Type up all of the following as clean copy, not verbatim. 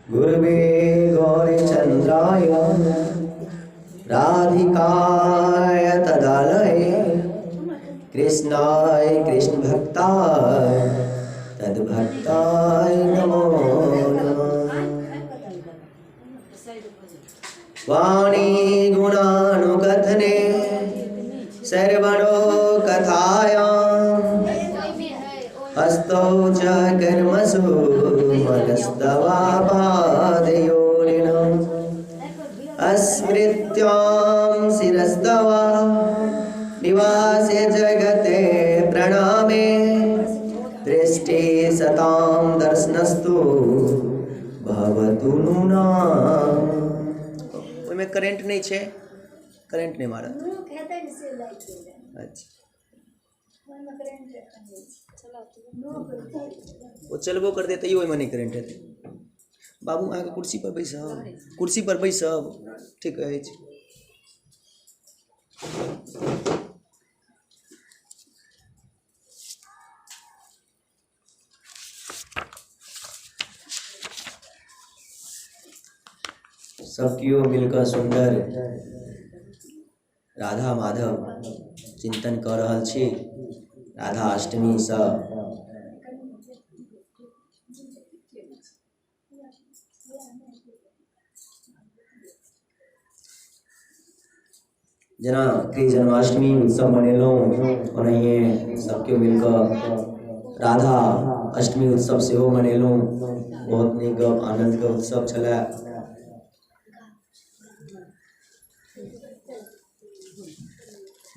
गुरुवे गौरचन्द्राय राधिकाय तदालये कृष्णाय कृष्णभक्ताय तद्भक्ताय नमो नमः। वाणी गुणानुकथने सर्वणो कथायां हस्तौ च कर्मसु मनस्तवापादयोरिणम् अस्मृत्यां शिरस्तव निवासे जगते प्रणामे दृष्टि सतां दर्शनस्तु भवतु नूनाम्। ओहिमे करेंट नहि छै, करेंट नहि मारत। अच्छा, ओ चलबो करतै तैयो ओहिमे नहि करेंट हेतै। बाबू अहाँके कुर्सी पर बैसब, कुर्सी पर बैसब, ठीक अछि। सब केओ मिलकऽ सुन्दर राधा माधव चिन्तन कऽ रहल छी। राधा अष्टमीसँ जेना कृष्ण जन्माष्टमी उत्सव मनेलहुँ, ओनाहिए सब केओ मिल कऽ राधा अष्टमी उत्सव सेहो मनेलहुँ। बहुत नीक गप, आनन्दके उत्सव छलए।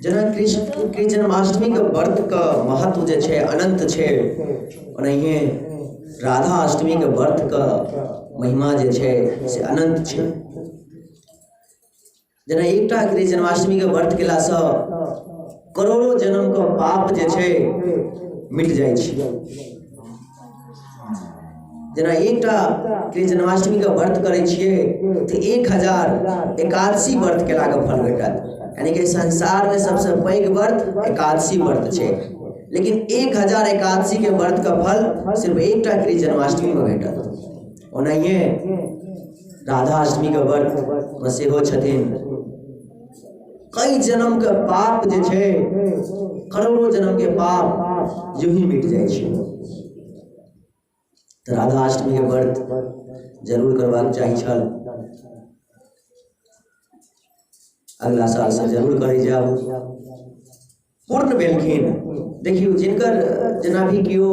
जेना कृष्ण कृष्ण जन्माष्टमीके व्रतके महत्व जे छै अनन्त छै, ओनाहिए राधा अष्टमीके व्रतके महिमा जे छै से अनन्त छै। जेना एकटा कृष्ण जन्माष्टमीके व्रत केलासँ करोड़ो जन्मके पाप जे छै मिट जाइ छै। जेना एकटा कृष्ण जन्माष्टमीके व्रत करै छियै तऽ 1000 एकादशी व्रत केलाके फल भेटत। यानी कि संसारमे सबसँ पैघ व्रत एकादशी व्रत छै, लेकिन 1000 एकादशीके व्रतके फल सिर्फ एकटा कृष्ण जन्माष्टमीमे भेटत। ओनाहिए राधा अष्टमीके व्रतमे सेहो छथिन कई जन्मके पाप जे छै, करोड़ो जन्मके पाप यूँ ही मिट जाइ छै। तऽ राधा अष्टमीके व्रत जरूर करबाक चाही छल, अगला सालसँ जरूर करै जाउ। पूर्ण भेलखिन। देखियौ, जिनकर जेना भी केओ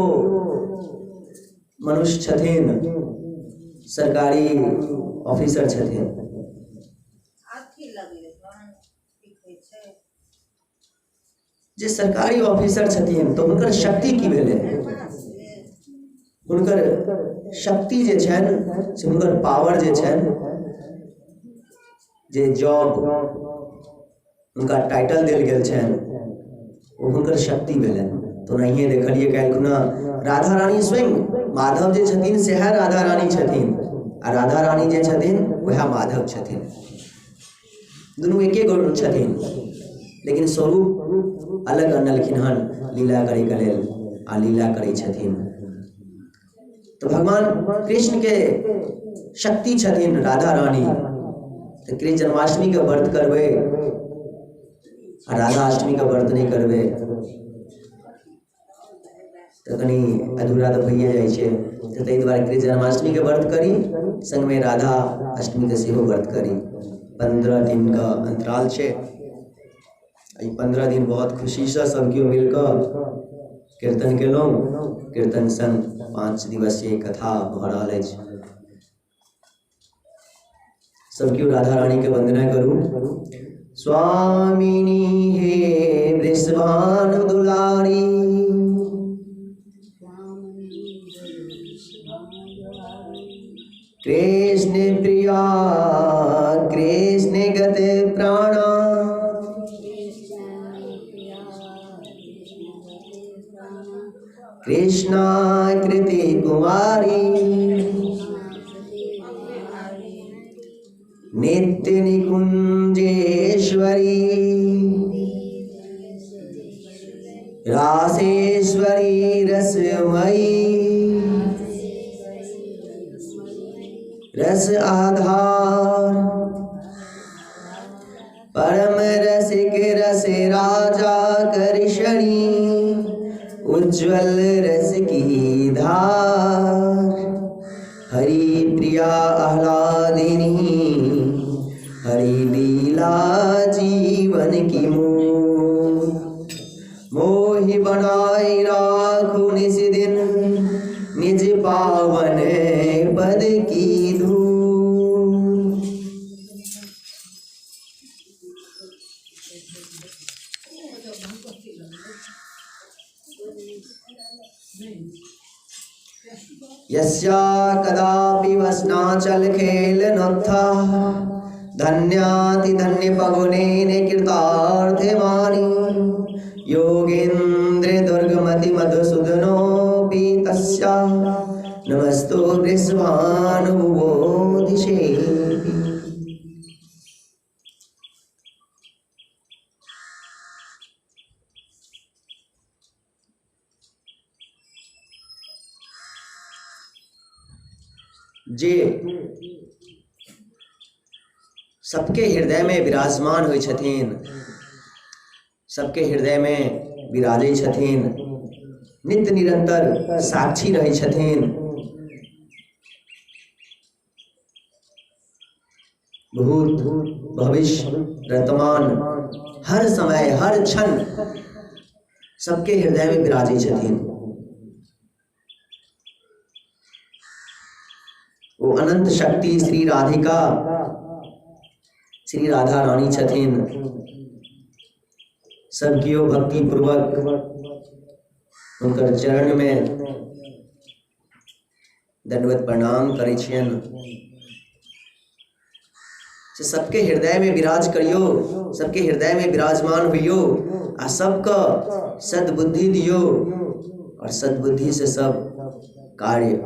मनुष्य छथिन, सरकारी ऑफिसर छथिन, जे सरकारी ऑफिसर छथिन तऽ हुनकर शक्ति की भेलै? हुनकर शक्ति जे छनि से हुनकर पावर जे छनि, जे जॉब हुनका टाइटल देल गेल छनि, ओ हुनकर शक्ति भेलनि। तऽ ओनाहिए देखलियै काल्हि खुना राधा रानी स्वयं माधव जे छथिन सएह राधा रानी छथिन, आ राधा रानी जे छथिन वएह माधव छथिन। दुनू एके गो छथिन, लेकिन स्वरूप अलग अनलखिन हन लीला करैके लेल, आ लीला करै छथिन। तऽ भगवान कृष्णके शक्ति छथिन राधा रानी। तऽ कृष्ण जन्माष्टमीके व्रत करबै आ राधा अष्टमीके व्रत नहि करबै तऽ कनि अधूरा तऽ भइए जाइ छै। तऽ ताहि दुआरे कृष्ण जन्माष्टमीके व्रत करी, सङ्गमे राधा अष्टमीके सेहो व्रत करी। 15 दिनके अन्तराल छै। एहि 15 दिन बहुत खुशीसँ सब केओ मिल कऽ कीर्तन केलहुँ। कीर्तन सङ्ग 5 दिवसीय कथा भऽ रहल अछि। सब केओ राधा रानी के वंदना करू। स्वामिनी हे वृषभानु दुलारी, कृष्ण प्रिया कृष्ण गत प्राणा, कृष्णा कृति कुमारी, नित्य निकुंजेश्वरी, रासेश्वरी रसमयी, रस आधार। परम रसिक रस राजा करशनी, उज्ज्वल रस की धार। हरि प्रिया आह्लादिनी, हरि लीला जीवन की मूल। मोहि बनाई राखु निस दिन, निज पावन पद की धूल। यस्या कदापि वस्नाचल खेलनोत्था, धन्याति धन्य पगुनेन कृतार्थ मानी। योगेन्द्र दुर्गमति मधुसूदनोऽपि तस्या, नमस्तु वृषभानुभुवोधिषेपि। जे सबके हृदयमे विराजमान होइ छथिन, सबके हृदयमे विराजै छथिन, नित्य निरंतर साक्षी रहै छथिन, भूत भविष्य वर्तमान हर समय हर क्षण सबके हृदय में विराजै छथिन। ओ अनंत शक्ति श्री राधिका श्री राधा रानी छथिन। सब केओ भक्ति पूर्वक हुनकर चरण में दंडवत प्रणाम करै छियनि। से सबके हृदय में विराज करियो, सबके हृदय में विराजमान होइयो आ सबके सद्बुद्धि दियो और सद्बुद्धि से सब कार्य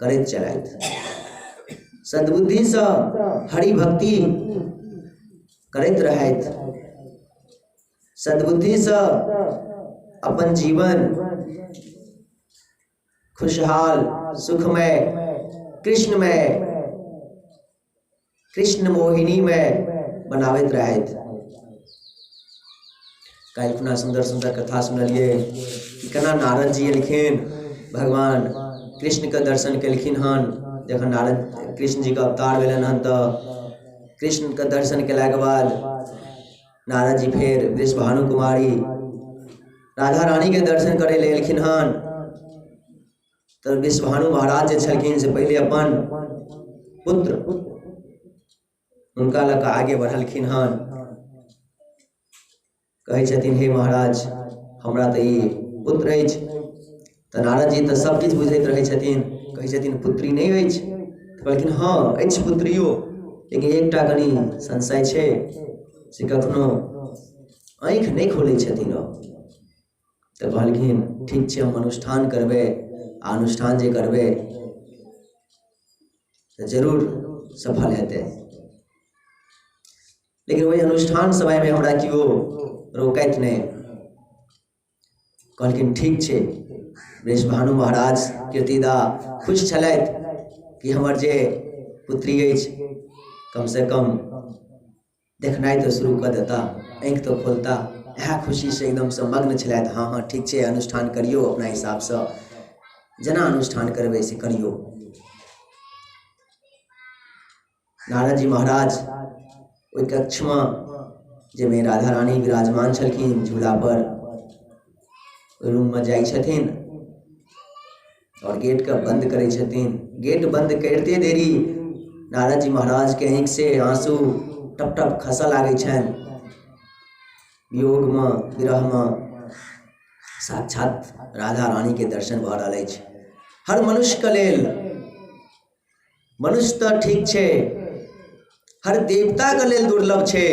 करैत चलैत। सद्बुद्धि से हरि भक्ति करैत रहैत, सद्बुद्धि से अपन जीवन खुशहाल सुखमय कृष्णमय कृष्ण मोहिनीमय बनाबैत रहैत। काल्हि खुना सुन्दर सुन्दर कथा सुनलियै कि केना नारद जी एलखिन, भगवान कृष्णके दर्शन केलखिन हन। जखन नारद कृष्ण जीके अवतार भेलनि हन तऽ कृष्णके दर्शन केलाके बाद नारद जी फेर वृषभानु कुमारी राधा रानीके दर्शन करै लए एलखिन हन। तऽ वृषभानु महाराज जे छलखिन से पहिले अपन पुत्र हुनका लऽ कऽ आगे बढ़लखिन हन। कहै छथिन हे महाराज हमरा तऽ ई पुत्र अछि। तऽ नारद जी तऽ सब किछु बुझैत रहै छथिन, कहै छथिन पुत्री नहि अछि? तऽ कहलखिन हँ अछि पुत्रियो, लेकिन एकटा कनि संशय छै से कखनो आँखि नहि खोलै छथिन ओ। तऽ कहलखिन ठीक छै हम अनुष्ठान करबै आ अनुष्ठान जे करबै तऽ जरूर सफल हेतै। लेकिन ओहि अनुष्ठान समयमे हमरा केओ रोकैत नहि। कहलखिन ठीक छै। वृषभानु महाराज कीर्तिदा खुश छलथि कि हमर जे पुत्री अछि कमसँ कम देखनाइ तऽ शुरू कऽ देता, आँखि तऽ खोलता। इएह खुशीसँ एकदमसँ मग्न छलथि। हँ हँ ठीक छै अनुष्ठान करियौ अपना हिसाबसँ, जेना अनुष्ठान करबै से करियौ। नारद जी महाराज ओहि कक्षमे जाहिमे राधा रानी विराजमान छलखिन झूलापर, ओहि रूममे जाइ छथिन आओर गेटके बन्द करै छथिन। गेट बन्द करिते देरी नारद जी महाराजके आँखिसँ आँसू टप टप खसऽ लागै छनि। वियोगमे विरहमे साक्षात राधा रानीके दर्शन भऽ रहल अछि। हर मनुष्यके लेल मनुष्य तऽ ठीक छै, हर देवताके लेल दुर्लभ छै,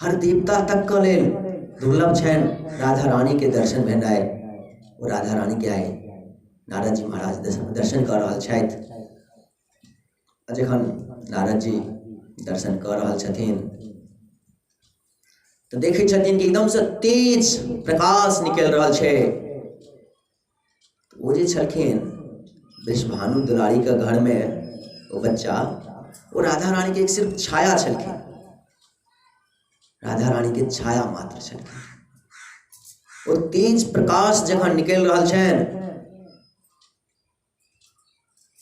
हर देवता तकके लेल दुर्लभ छनि राधा रानीके दर्शन भेनाइ। ओ राधा रानीके आइ नारद जी महाराज दर्शन कऽ रहल छथि। आ जखन नारद जी दर्शन कऽ रहल छथिन तऽ देखै छथिन कि एकदमसँ तेज प्रकाश निकलि रहल छै। ओ जे छलखिन वृषभानु दुलारीके घरमे ओ बच्चा ओ राधा रानीके एक सिर्फ छाया छलखिन राधा रानीके छाया मात्र छलखिन ओ तेज प्रकाश जखन निकलि रहल छनि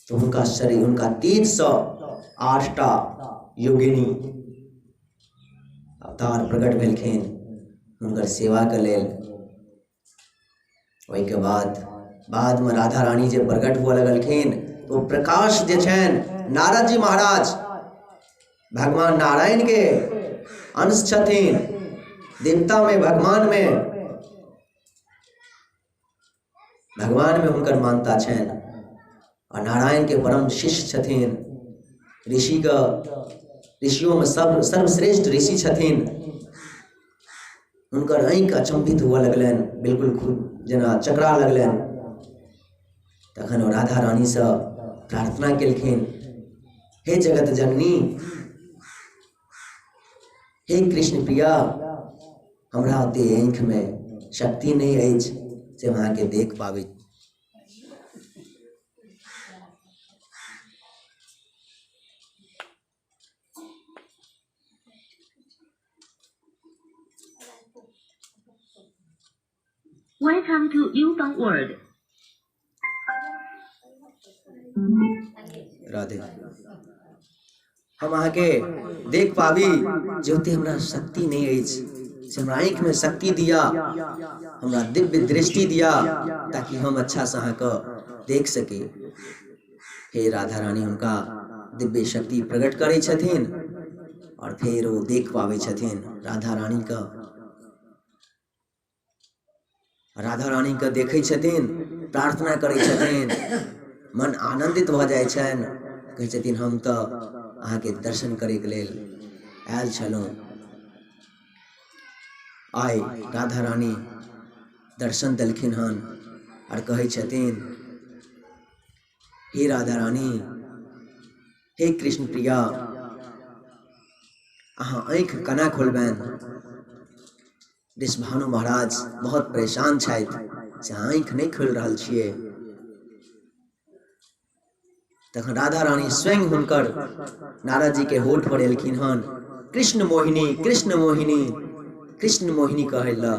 तऽ हुनका शरीर हुनका तेजसँ आठटा योगिनी अवतार प्रकट भेलखिन हुनकर सेवाके लेल ओहिके बाद बादमे राधा रानी जे प्रकट हुअ लगलखिन तऽ ओ प्रकाश जे छनि नारद जी महाराज भगवान नारायणके अंश छथिन देवतामे भगवानमे भगवानमे हुनकर मान्यता छनि आ नारायणके परम शिष्य छथिन ऋषिके ऋषियोमे सब सर्वश्रेष्ठ ऋषि छथिन हुनकर आँखि अचम्भित हुअ लगलनि बिल्कुल खूब जेना चकरा लगलनि तखन ओ राधा रानीसँ प्रार्थना केलखिन हे जगत जननी हे कृष्ण प्रिया हमरा ओते आँखिमे शक्ति नहि अछि से हम अहाँके देख पाबै Welcome to Yufeng World. Radhe हम अहाँके देख पाबी जे ओते हमरा शक्ति नहि अछि से हमरा आँखिमे शक्ति दिअ हमरा दिव्य दृष्टि दिअ ताकि हम अच्छासँ अहाँके देख सकी फेर राधा रानी हुनका दिव्य शक्ति प्रकट करै छथिन आओर फेर ओ देख पाबै छथिन राधा रानीके राधा रानीके देखै छथिन प्रार्थना करै छथिन मन आनन्दित भऽ जाइ छनि कहै छथिन हम तऽ अहाँके दर्शन करैके लेल आयल छलहुँ आइ राधा रानी दर्शन देलखिन हन आओर कहै छथिन हे राधा रानी हे कृष्ण प्रिया अहाँ आँखि केना खोलबनि वृषभानु महाराज बहुत परेशान छथि से आँखि नहि खोलि रहल छियै तखन राधा रानी स्वयं हुनकर नारद जी के होठ पर एलखिन हन कृष्ण मोहिनी कृष्ण मोहिनी कृष्ण मोहिनी कहै लए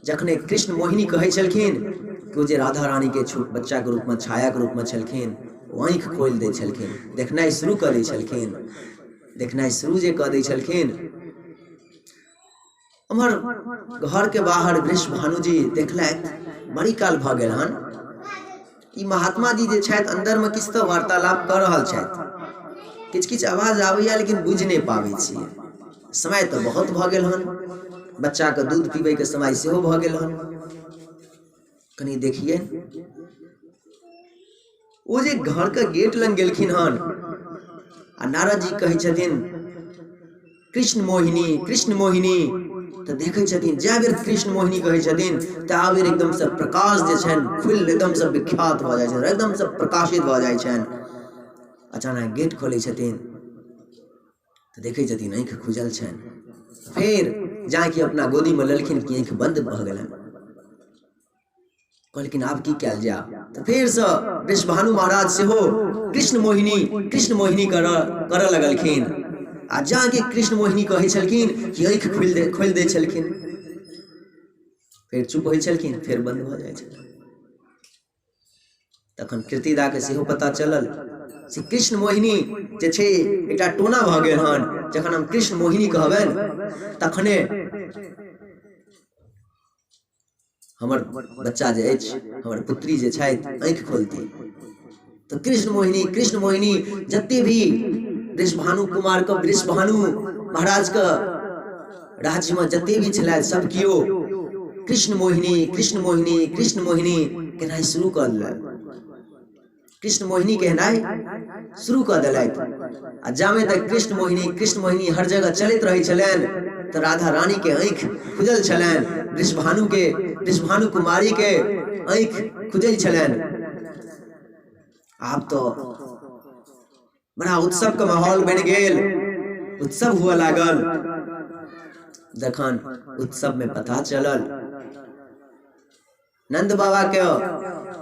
जखने कृष्ण मोहिनी कहै छलखिन कि ओ जे राधा रानी के छोट बच्चाके रूपमे छायाके रूपमे छलखिन ओ आँखि खोलि दै छलखिन देखनाइ शुरू कऽ दै छलखिन देखनाइ शुरू जे कऽ दै छलखिन उम्हर घरके बाहर वृषभानुजी देखलथि बड़ी काल भऽ गेल हन ई महात्मा जी जे छथि अन्दरमे किछु तऽ वार्तालाप कऽ रहल छथि किछु किछु आवाज आबैए लेकिन बुझि नहि पाबै छियै समय तऽ बहुत भऽ गेल हन बच्चाके दूध पीबैके समय सेहो भऽ गेल हन कनि देखियै ओ जे घरके गेट लग गेलखिन हन आ नारद जी कहै छथिन कृष्ण मोहिनी कृष्ण मोहिनी तऽ देखै छथिन जए बेर कृष्ण मोहिनी कहै छथिन ता बेर एकदमसँ प्रकाश जे छनि खुलि एकदमसँ विख्यात भऽ जाइ छनि एकदमसँ प्रकाशित भऽ जाइ छनि अचानक गेट खोलै छथिन तऽ देखै छथिन आँखि खुजल छनि फेर जाकि अपना गोदीमे लेलखिन कि आँखि बन्द भऽ गेलनि कहलखिन आब की कयल जाय तऽ फेरसँ वृषभानु महाराज सेहो कृष्ण मोहिनी कृष्ण मोहिनी करऽ करऽ लगलखिन आ जाके कृष्ण मोहिनी कहै छलखिन कि आँखि खोलि दे खोलि दै छलखिन फेर चुप होइ छलखिन फेर बन्द भऽ जाइ छलखिन तखन कीर्तिदाके सेहो पता चलल से कृष्ण मोहिनी जे छै एकटा टोना भऽ गेल हन जखन हम कृष्ण मोहिनी कहबनि तखने हमर बच्चा जे अछि हमर पुत्री जे छथि आँखि खोलती तऽ कृष्ण मोहिनी कृष्ण मोहिनी जते भी वृषभानु कुमारके वृषभानु महाराजके राज्यमे जते भी छलथि सब केओ कृष्ण मोहिनी कृष्ण मोहिनी कृष्ण मोहिनी केनाइ शुरू कऽ देलक कृष्ण मोहिनी कहनाइ शुरू कऽ देलथि आ जामे तक कृष्ण मोहिनी कृष्ण मोहिनी हर जगह चलैत रहै छलनि तऽ राधा रानी के आँखि खुजल छलनि वृषभानु के वृषभानु कुमारी के आँखि खुजल छलनि आब तऽ बड़ा उत्सव के माहौल बनि गेल उत्सव हुअ लागल जखन उत्सव में पता चलल नंद बाबा के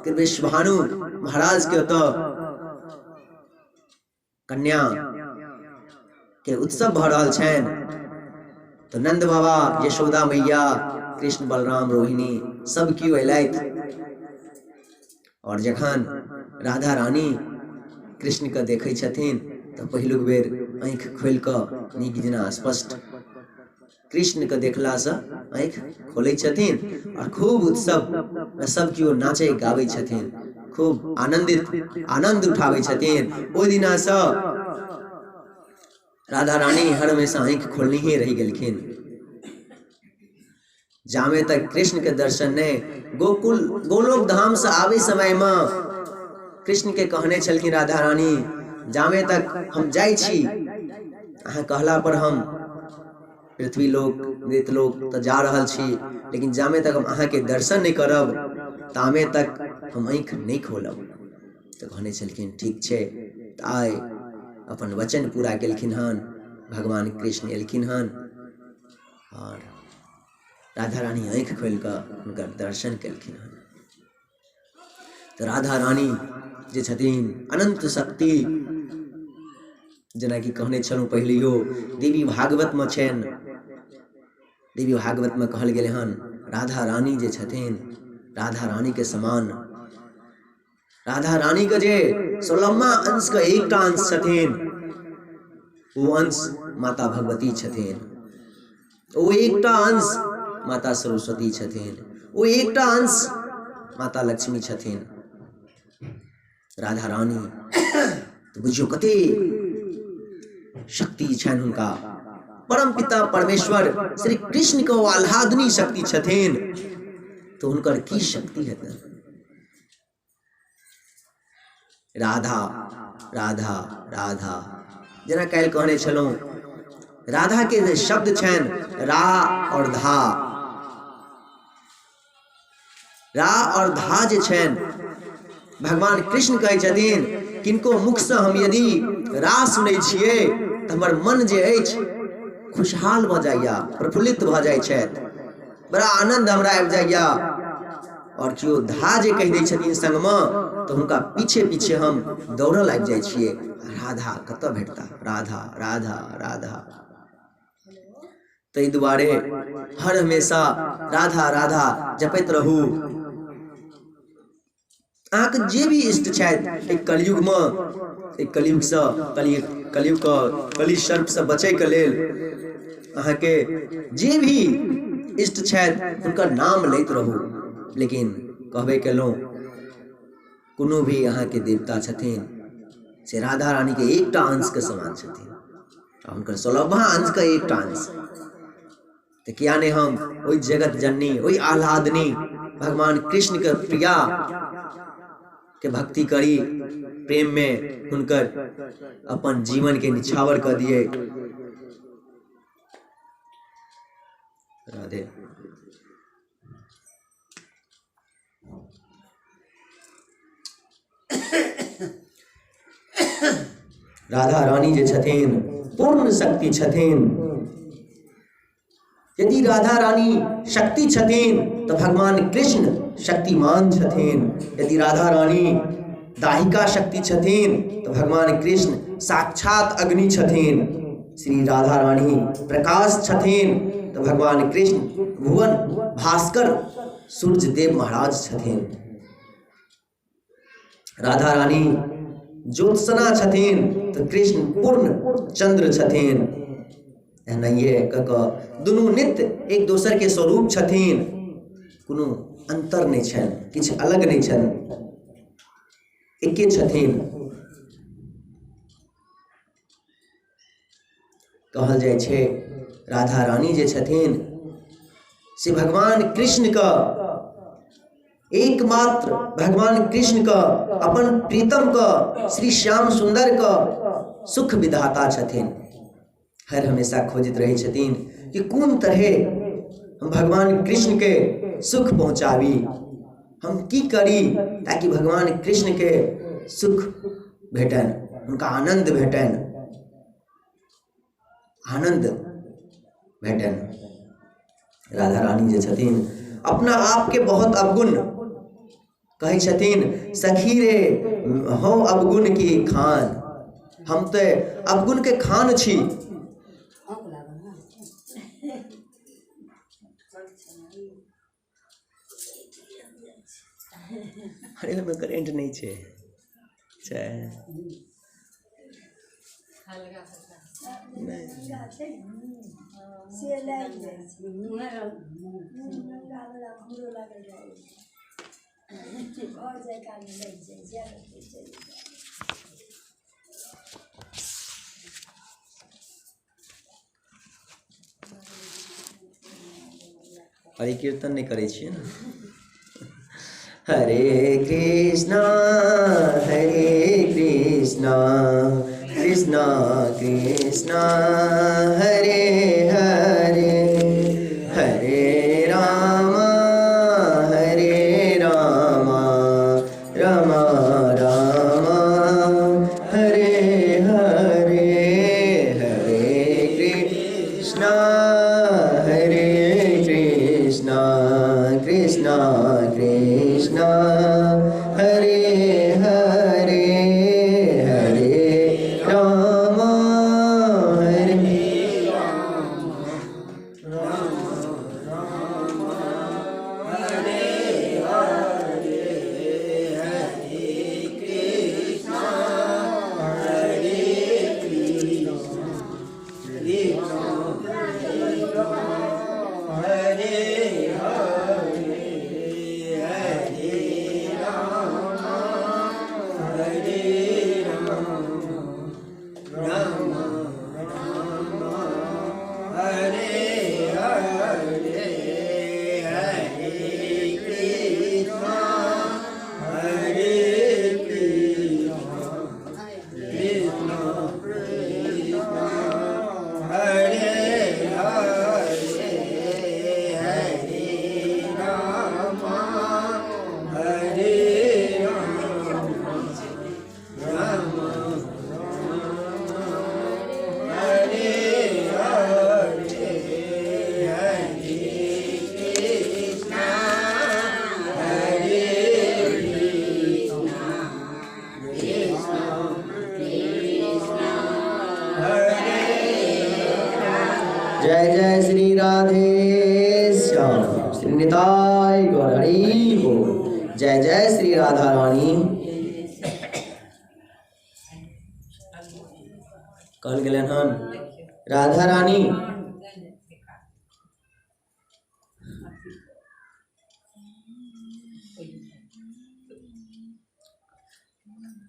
वृषभानु महाराज के ओतऽ कन्या के उत्सव भऽ रहल छनि तऽ नन्द बाबा यशोदा मैया कृष्ण बलराम रोहिणी सब केओ अयलथि आओर जखन राधा रानी कृष्णके देखै छथिन तऽ पहिलुक बेर आँखि खोलि कऽ नीक जेना स्पष्ट कृष्णके देखलासँ आँखि खोलै छथिन आओर खूब उत्सवमे सब केओ नाचै गाबै छथिन खूब आनन्दित आनन्द उठाबै छथिन ओहि दिनासँ राधा रानी हर हमेशा आँखि खोलनहिए रहि गेलखिन जामे तक कृष्ण के दर्शन नहि गोकुल गोलोक धाम से आबै समय मे कृष्ण के कहने छलखिन राधा रानी जामे तक हम जाइ छी अहाँ कहला पर हम पृथ्वी लोक मृत लोक तऽ जा रहल छी लेकिन जामे तक हम अहाँके दर्शन नहि करब तामे तक हम आँखि नहि खोलब तऽ कहने छलखिन ठीक छै तऽ आइ अपन वचन पूरा केलखिन हन भगवान कृष्ण एलखिन हन आओर राधा रानी आँखि खोलि कऽ हुनकर दर्शन केलखिन हन तऽ राधा रानी जे छथिन अनन्त शक्ति जेनाकि कहने छलहुँ पहिलैयो देवी भागवतमे छनि देवी भागवतमे कहल गेलै हन राधा रानी जे छथिन राधा रानीके समान राधा रानीके जे सोलहमा अंशके एकटा अंश छथिन ओ अंश माता भगवती छथिन ओ एकटा अंश माता सरस्वती छथिन ओ एकटा अंश माता लक्ष्मी छथिन राधा रानी तऽ बुझियौ कते शक्ति छनि हुनका परम पिता परमेश्वर श्री कृष्ण के ओ आह्लादनी शक्ति छथिन तऽ हुनकर की शक्ति हेतनि राधा राधा राधा जेना काल्हि कहने छलहुँ राधाके जे शब्द छनि रा आओर धा रा आओर धा जे छनि भगवान कृष्ण कहै छथिन किनको मुखसँ हम यदि रा सुनै छियै तऽ हमर मन जे अछि खुशहाल भऽ जाइए प्रफुल्लित भऽ जाइ छथि बड़ा आनन्द हमरा आबि जाइए आओर केओ धा जे कहि दै छथिन सङ्गमे तऽ हुनका पीछे पीछे हम दौड़ऽ लागि जाइ छियै राधा कतऽ भेटता राधा राधा राधा ताहि दुआरे हर हमेशा राधा राधा जपैत रहू अहाँके जे भी इष्ट छथि एहि कलयुगमे एहि कलयुगसँ कलि कलयुगके कलि सर्पसँ बचैके लेल अहाँके जे भी इष्ट छथि हुनकर नाम लैत रहू लेकिन कहबे केलहुँ कोनो भी अहाँके देवता छथिन से राधा रानीके एकटा अंशके समान छथिन आ हुनकर सोलहमा अंशके एकटा अंश तऽ किया नहि हम ओहि जगत जननी ओहि आह्लादनी भगवान कृष्णके प्रिया के भक्ति करी प्रेममे हुनकर अपन जीवनके निछावर कऽ दियै राधे राधा रानी जे छथिन पूर्ण शक्ति छथिन यदि राधा रानी शक्ति छथिन तऽ भगवान कृष्ण शक्तिमान छथिन यदि राधा रानी दाहिका शक्ति छथिन तऽ भगवान कृष्ण साक्षात अग्नि छथिन श्री राधा रानी प्रकाश छथिन तऽ भगवान कृष्ण भुवन भास्कर सूर्य देव महाराज छथिन राधा रानी ज्योत्सना छथिन तऽ कृष्ण पूर्ण चंद्र छथिन एनाहिए कऽ कऽ दुनू नित्य एक दोसरके स्वरूप छथिन कोनो अन्तर नहि छनि किछु अलग नहि छनि एके छथिन कहल जाइ छै राधा रानी जे छथिन से भगवान कृष्णके एकमात्र भगवान कृष्णके अपन प्रीतमके श्री श्याम सुन्दरके सुख विधाता छथिन हर हमेशा खोजैत रहै छथिन कि कोन तरहे हम भगवान कृष्णके सुख पहुँचाबी हम की करी ताकि भगवान कृष्णके सुख भेटनि हुनका आनन्द भेटनि आनन्द भेटनि राधा रानी जे छथिन अपना आपके बहुत अवगुण कहै छथिन सखी रे हौ अवगुण की खान, हम तऽ अवगुण के खान छी। अरे ओहिमे करेंट नहि छै, छै हरि कीर्तन नहि करै छियै ने। हरे कृष्णा हरे कृष्णा कृष्णा कृष्णा हरे हरे, हरे राम हरे राम राम राम हरे हरे, हरे कृष्णा हरे कृष्णा कृष्णा कृष्णा हरे हरे, हरे राम हरे जय जय श्री राधे श्याम श्री निताय गौर हरि बोल। जय जय श्री राधा रानी। कहल गेलन हन राधा रानी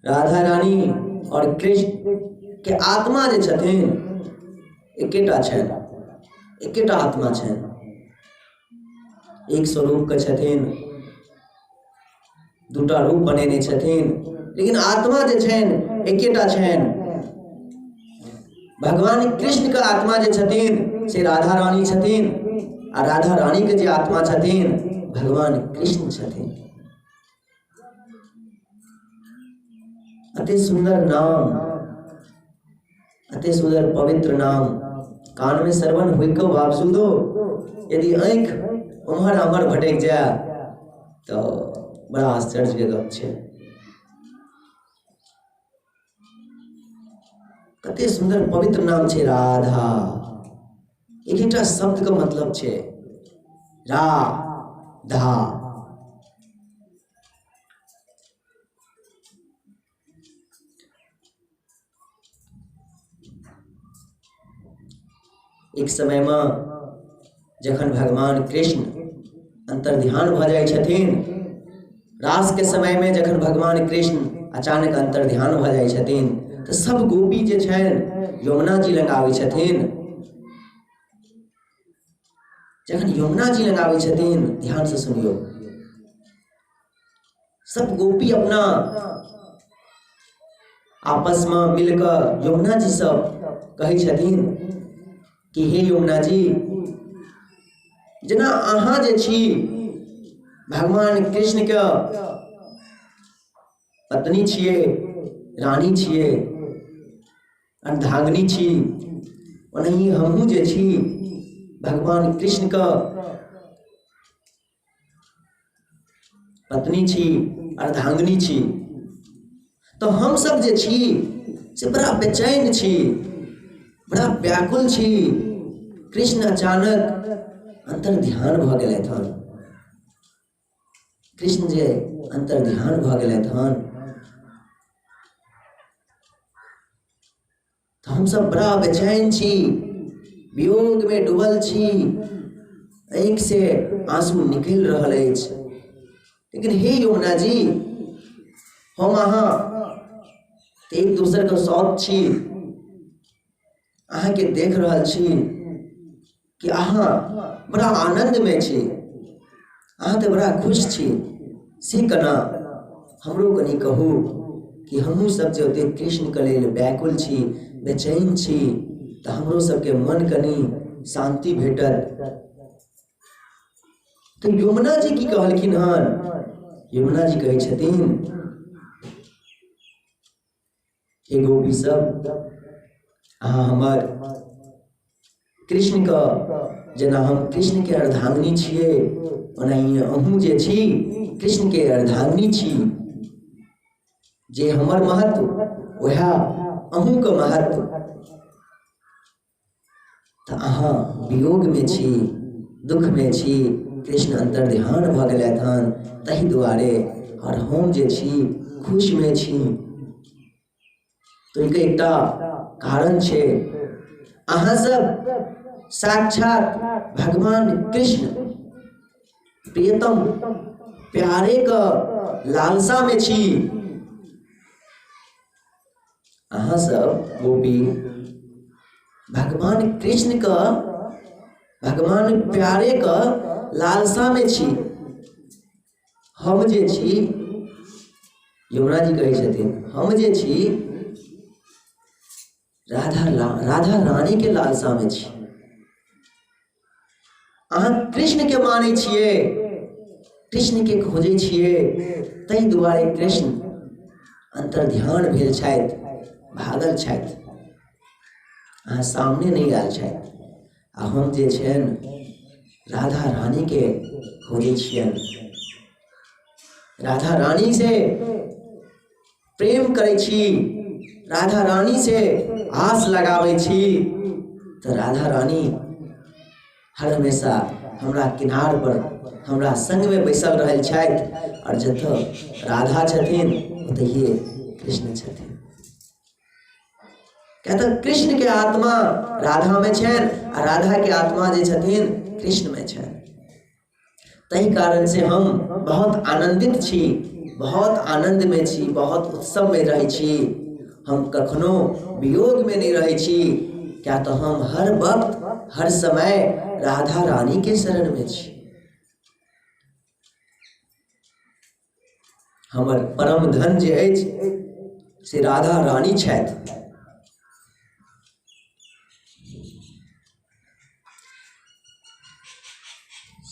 राधा रानी और कृष्ण के आत्मा जे छथिन एकेटा छनि, एकेटा आत्मा छनि, एक स्वरूप के छथिन, दूटा रूप बनेने छथिन, लेकिन आत्मा जे छनि एकेटा छनि। भगवान कृष्ण के आत्मा जे छथिन से राधा रानी छथिन, आ राधा रानी के जे आत्मा छथिन भगवान कृष्ण छथिन। अति सुंदर नाम, अति सुंदर पवित्र नाम, कान में श्रवण होय के बावजूदो यदि आँखि उम्हर आम्हर भटकि जाय तो बड़ा आश्चर्य के गप छै। कते सुंदर पवित्र नाम छै राधा। एक एकटा शब्द के मतलब छै रा धा। एक समय में जखन भगवान कृष्ण अंतर्ध्यान भऽ जाइ छथिन, रास के समय में जखन भगवान कृष्ण अचानक अंतर्ध्यान भऽ जाइ छथिन तऽ सब गोपी जे छनि यमुना जी लग आबै छथिन। जखन यमुना जी लग आबै छथिन, ध्यान से सुनियौ, सब गोपी अपना आपस में मिलकर यमुना जी सब कहै छथिन कि हे यमुना जी, जेना अहाँ जे छी भगवान कृष्ण के पत्नी छियै, रानी छियै, अर्धांगिनी छी, ओनाही हमहूँ जे छी भगवान कृष्ण के पत्नी छी, अर्धांगिनी छी। तऽ हमसभ जे छी से बड़ा बेचैन छी, बड़ा व्याकुल छी। कृष्ण अचानक अंतर्ध्यान भऽ गेलथि हन। कृष्ण जे अंतर्ध्यान भऽ गेलथि हन तऽ हमसभ बड़ा बेचैन छी, वियोगमे डूबल छी, आँखिसँ आँसू निकलि रहल अछि। लेकिन हे यमुना जी, हम अहाँ तऽ एक दोसरके सौत छी। अहाँके देख रहल छी कि अहाँ बड़ा आनन्दमे छी, अहाँ तऽ बड़ा खुश छी, से केना हमरो कनि कहू कि हमहूँ सब जे ओते कृष्णके लेल व्याकुल छी, बेचैन छी, तऽ हमरो सबके मन कनि शान्ति भेटत। तऽ यमुना जी की कहलखिन हन? यमुना जी कहै छथिन, हे गोपी सब, अहाँ हमर कृष्ण के, जेना हम कृष्ण के अर्धांगिनी छियै ओनाहिए अहूँ जे छी कृष्ण के अर्धांगिनी छी। जे हमर महत्व वएह अहूँके महत्व। तऽ अहाँ वियोगमे छी, दुःखमे छी, कृष्ण अन्तर्ध्यान भऽ गेलथि हन ताहि दुआरे, आओर हम जे छी खुशमे छी। तऽ ओहिके एकटा कारण छै, अहाँ सब साक्षात भगवान कृष्ण प्रियतम प्यारेके लालसामे छी। अहाँ सब गोपी भगवान कृष्ण के, भगवान प्यारे के लालसा में छी। हम जे छी, यमुना जी कहै छथिन, हम जे छी राधा रानी के लालसा में छी। अहाँ कृष्ण के मानै छियै, कृष्ण के खोजै छियै, ताहि दुआरे कृष्ण अंतर्ध्यान भेल छथि, भागल छथि, अहाँ सामने नहि आयल छथि। आ हम जे छियनि राधा रानी के खोजै छियनि, राधा रानी से प्रेम करै छी, राधा रानी से आस लगाबै छी। तऽ राधा रानी हर हमेशा हमरा किनार पर हमरा संगमे बैसल रहल छथि, आओर जतऽ राधा छथिन ओतहिए कृष्ण छथिन। किया तऽ कृष्ण के आत्मा राधा में छनि आ राधा के आत्मा जे छथिन कृष्ण में छनि। ताहि कारण से हम बहुत आनंदित छी, बहुत आनंद में छी, बहुत उत्सव में रहै छी। हम कखनो वियोग में नहीं रहै छी, क्या तो हम हर वक्त हर समय राधा रानी के शरण में छी। हमर परम धन जे अछि से राधा रानी छथि।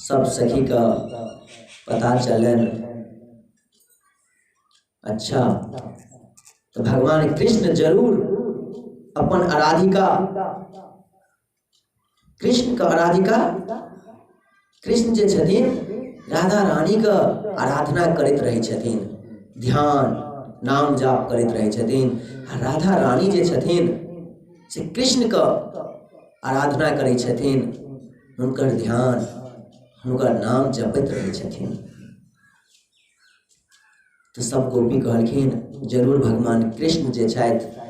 सब सखी का पता चलन, अच्छा तो भगवान कृष्ण जरूर अपन आराधिका, कृष्ण का आराधिका, कृष्ण जे छथिन राधा रानी के आराधना करैत रहै छथिन, ध्यान नाम जाप करैत रहै छथिन, आ राधा रानी जे छथिन से कृष्ण के आराधना करै छथिन, हुनकर ध्यान हुनकर नाम जपैत रहै छथिन। तऽ सब गोपी कहलखिन जरूर भगवान कृष्ण जे छथि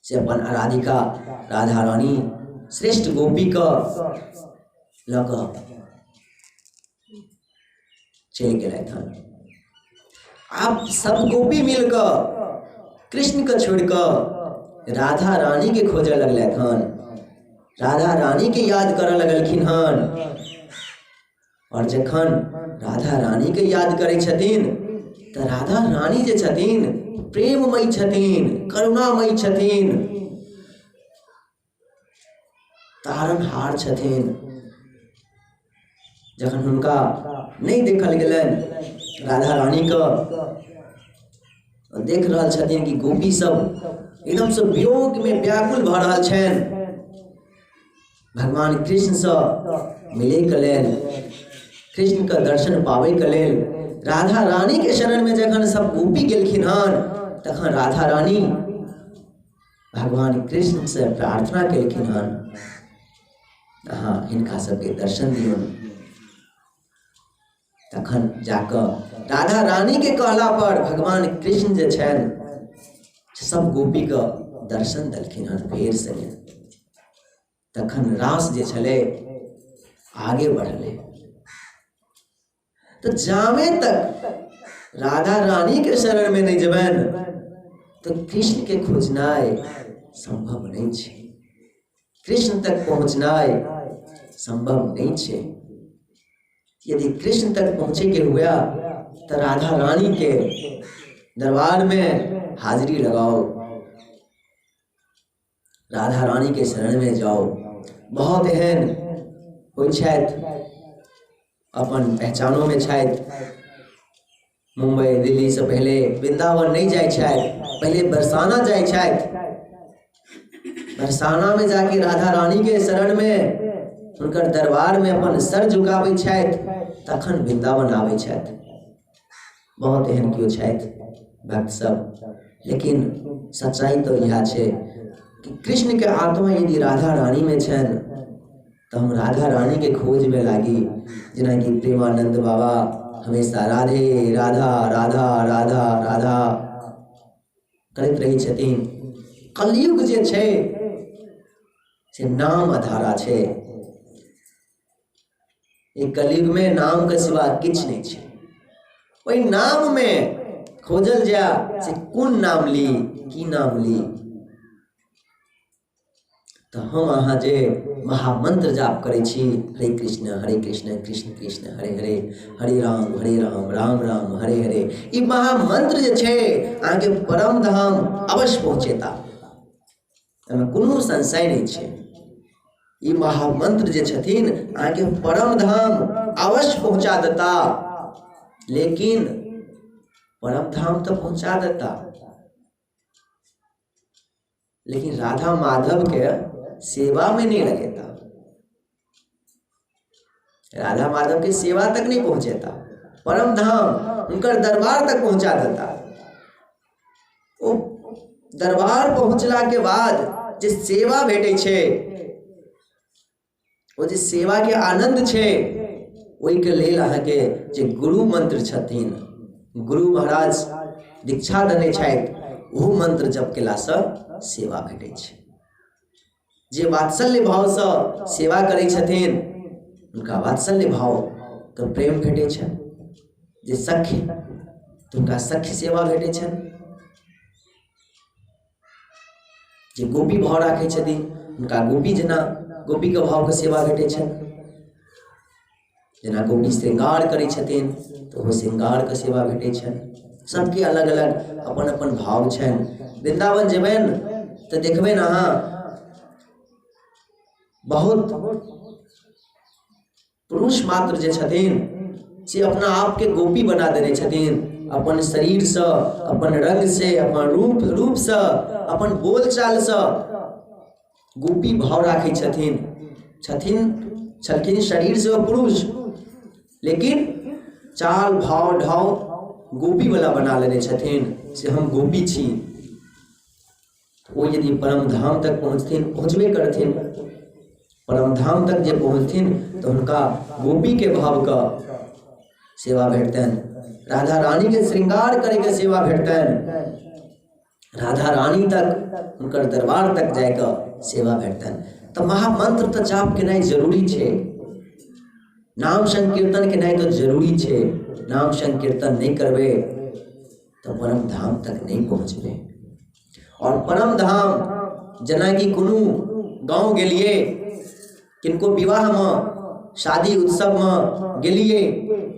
से अपन आराधिका राधा रानी श्रेष्ठ गोपीके लऽ कऽ चलि गेलथि हन। आब सब गोपी मिल कऽ कृष्णके छोड़ि कऽ राधा रानीके खोजऽ लगलथि हन, राधा रानीके याद करऽ लगलखिन हन। आओर जखन राधा रानीके याद करै छथिन तऽ राधा रानी जे छथिन प्रेममयी छथिन, करुणामयी छथिन, तारणहार छथिन। जखन हुनका नहि देखल गेलनि राधा रानीके, देख रहल छथिन कि गोपी सब एकदमसँ वियोगमे व्याकुल भऽ रहल छनि, भगवान कृष्णसँ मिलैके लेल, कृष्णके दर्शन पाबैके लेल राधा रानी के शरण में जखन सब गोपी गेलखिन हन तखन राधा रानी भगवान कृष्ण से प्रार्थना केलखिन हन, अहाँ हिनका सबके दर्शन दियौन। तखन जाकऽ राधा रानी के कहला पर भगवान कृष्ण जे छनि सब गोपी के दर्शन देलखिन हन फेर से। तखन रास जे छलै आगे बढ़लै। तऽ जामे तक राधा रानी के शरण में नहीं जेबनि तऽ कृष्ण के खोजनाइ संभव नहीं छै, कृष्ण तक पहुँचनाइ संभव नहीं छै। यदि कृष्ण तक पहुँचे के हुआ तो राधा रानी के दरबार में हाजिरी लगाओ, राधा रानी के शरण में जाओ। बहुत एहन होइ छथि, अपन पहचानो में छथि, मुंबई दिल्ली से पहले वृंदावन नहीं जाइ छथि, पहले बरसाना जाइ छथि। बरसाना में जाके राधा रानी के शरण में हुनकर दरबार में अपन सर झुकाबै छथि, तखन वृंदावन आबै छथि। बहुत एहन केओ छथि भक्त सब। लेकिन सच्चाई तो इएह छै कि कृष्ण के आत्मा यदि राधा रानी में छनि तऽ हम राधा रानी के खोज में लागी। जेनाकि प्रेमानंद बाबा हमेशा राधे राधा राधा राधा राधा करैत रहै छथिन। कलयुग जे छै से नाम अधारा छै। ई कलयुग में नाम के सिवा किछु नहि छै। ओहि नाम में खोजल जाय से कोन नाम ली, की नाम ली। तऽ हम अहाँ जे महामंत्र जाप करै छी, हरे कृष्ण हरे कृष्ण कृष्ण कृष्ण हरे हरे, हरे राम हरे राम राम राम हरे हरे, ई महामंत्र जे छै अहाँके परम धाम अवश्य पहुँचेता, एहिमे कोनो संशय नहि छै। ई महामंत्र जे छथिन अहाँके परम धाम अवश्य पहुँचा देता, लेकिन परम धाम तऽ पहुँचा देता, लेकिन राधा माधव के सेवा में नहीं लगेता, राधा माधव के सेवा तक नहीं पहुंचेता, परम धाम उनकर दरबार तक पहुंचा देता। ओ दरबार पहुंचला के बाद जे सेवा भेटे छे, ओ जे सेवा के आनंद छे, ओहि के लेल अहाँके जे गुरु मंत्र छथिन, गुरु महाराज दीक्षा देने छथि, ओहो मंत्र जप केलासँ सेवा भेटै छै। जे वात्सल्य भावसँ सेवा करै छथिन हुनका वात्सल्य भावके प्रेम भेटै छनि, जे सखी तऽ हुनका सखी सेवा भेटै छनि, जे गोपी भाव राखै छथिन हुनका गोपी जेना गोपीके भावके सेवा भेटै छनि, जेना गोपी श्रृंगार करै छथिन तऽ ओहो श्रृंगारके सेवा भेटै छनि। सबके अलग अलग अपन अपन भाव छनि। वृन्दावन जेबनि तऽ देखबनि अहाँ बहुत पुरुष मात्र जे छथिन से अपना आपके गोपी बना देने छथिन, अपन शरीरसँ, अपन रंगसँ, अपन रूपसँ, अपन बोलचालसँ गोपी भाव राखै छथिन। छलखिन शरीरसँ ओ पुरुष, लेकिन चाल भाव ढाव गोपी वाला बना लेने छथिन से हम गोपी छी। ओ यदि परम धाम तक पहुँचथिन, पहुँचबे करथिन, परम धाम तक जे पहुँचथिन तऽ हुनका गोपीके भावके सेवा भेटतनि, राधा रानीके श्रृंगार करैके सेवा भेटतनि, राधा रानी तक हुनकर दरबार तक जाइके सेवा भेटतनि। तऽ महामंत्र तऽ जाप केनाइ जरूरी छै, नाम संकीर्तन केनाइ तऽ जरूरी छै। नाम संकीर्तन नहि करबै तऽ परम धाम तक नहि पहुँचबै। और परम धाम जेनाकि कोनो गाँव गेलियै, किनको विवाहमे शादी उत्सवमे गेलियै